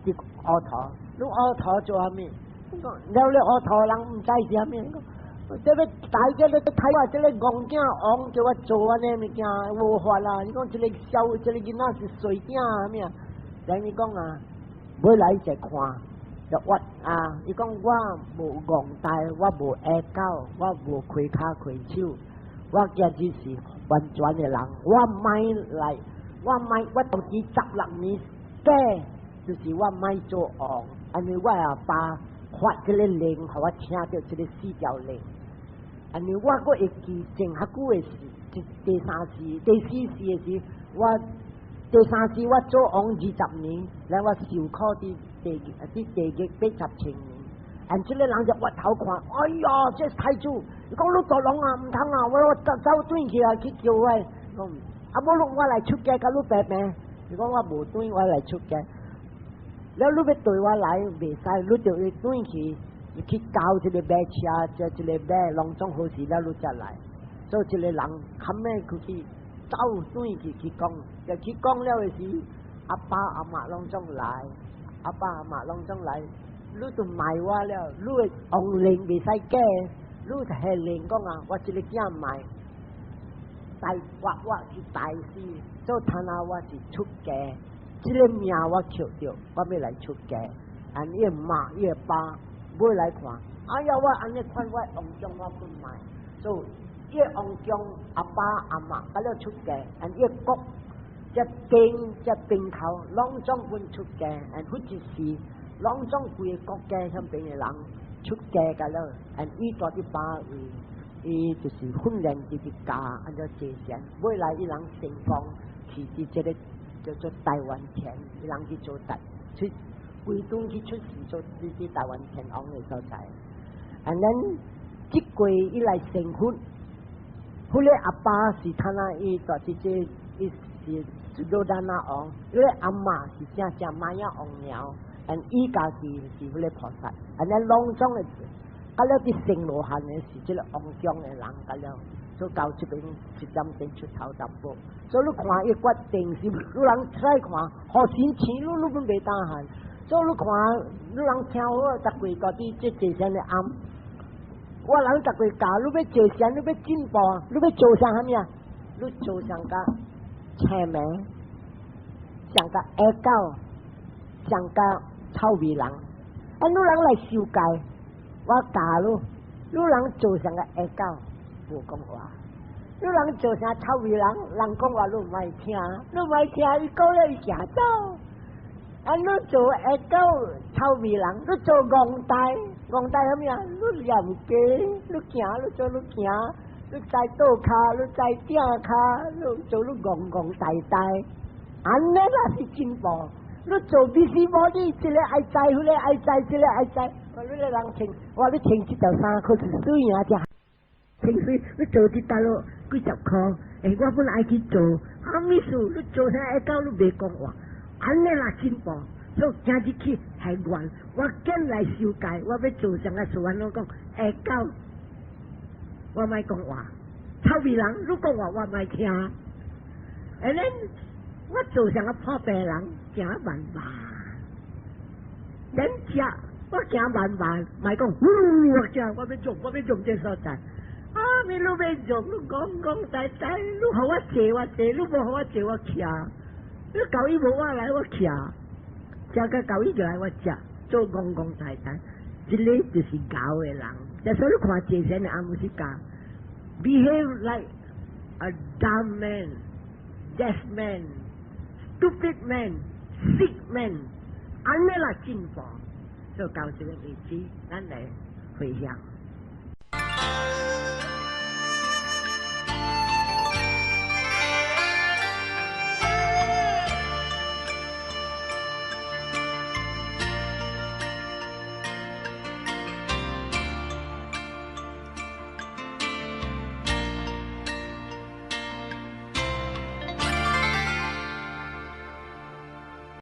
啲烏頭，你烏頭做啥物？了咧烏頭人毋知是啥物。這个大家咧睇我這个戇囝王叫我做按呢物件，無法啦！你講這个小這个囡仔是衰囝啥物啊？然伊講啊，尾來一看，就我啊，伊講我無戇呆，我無下狗，我無開跤開手，我今日是完全的人，我莫來，我莫我投資十六年假，就是我莫做王，因為我阿爸發這个令，予我聽著這个四條令。因為我閣會記前較久的事，第三世、第四世的時，我第三世我做王20年，然後我受苦佇地佇地獄80千年。And 這个人就回頭看，哎呀，這太子，伊講你大龍啊，毋通啊，我走走轉去啊，去叫我，講啊，無你我來出家，共你平平。伊講我無轉，我來出家。了你欲對我來袂使，你就會轉去。你去交一個馬車，這一個馬攏總好勢了，你才來。所以這個人較尾佢去走轉去去講，就去講了的時，阿爸阿媽攏總來，阿爸阿媽攏總來，你都賣我了，你的王令袂使假，你係令講啊，我這個囝賣，大我我是大師，做他那我是出家，這個命我捡著，我欲來出家，按伊媽伊爸欲來看，哎呀，我按呢款我王將我不賣，所以伊王將阿爸阿媽佮了出家，按伊國這兵這兵頭攏總分出家，按佛一時攏總規個國家遐邊的人出家佮了，按伊住佇巴位。伊就是訓練自己教按怎坐禪，未來伊人成功去佇這個叫做大梵天，伊人去做大出規頓去出世做佇佇大梵天王的所在。And then 這過伊來成佛，彼个阿爸是他那伊住佇這伊是蘇多那王，彼个阿媽是正正瑪雅王娘，and 伊家己是彼個菩薩，and then 攏總的。啊了，佇聖羅漢的是這個王宮的人，甲了，所到這邊一點鐘出頭淡薄。所以你看伊決定是，你人出來看，予神請你，你攏袂當行。所以你看，你人聽好，逐過到佇這坐禪的暗，我人逐過教你欲坐禪，你欲進步，你欲做啥物啊？你做像個青梅，像個野狗，像個臭味人。啊，你人來修戒。我教你，你人做像個野狗，無講話；你人做像臭味人，人講話你毋愛聽，你毋愛聽，伊講了伊行走。啊，你做野狗臭味人，你做戇呆，戇呆啥物啊？你念經，你行，你做你行，你知倒跤，你知鼎跤，你做你戇戇呆呆，按呢才是進步。你做 busybody，這個愛知，彼個愛知，這個愛知。我你個人穿，我你穿這條衫可是媠啊！這穿媠，你做一搭咯幾十箍，欸，我本來愛去做，啥物事？你做啥會到你袂講話，按呢啦進步。所以今日去係願，我緊來修戒，我欲做啥個事？我攏講會到，我莫講話，臭味人，你講話我莫聽。And then 我做啥個破病人，行慢慢，恁食。我行慢慢，莫講，呼，我行，我欲做，我欲做這所在。啊，你你欲做，你戇戇呆呆，你予我坐我坐，你無予我坐我徛。你交伊無我來我徛，食甲交伊就來我食，做戇戇呆呆，這個就是𠢕的人。所以你看坐禪的阿姆是教，behave like a dumb man, deaf man, stupid man, sick man，按呢啦進步。就到這個為止，咱來回向。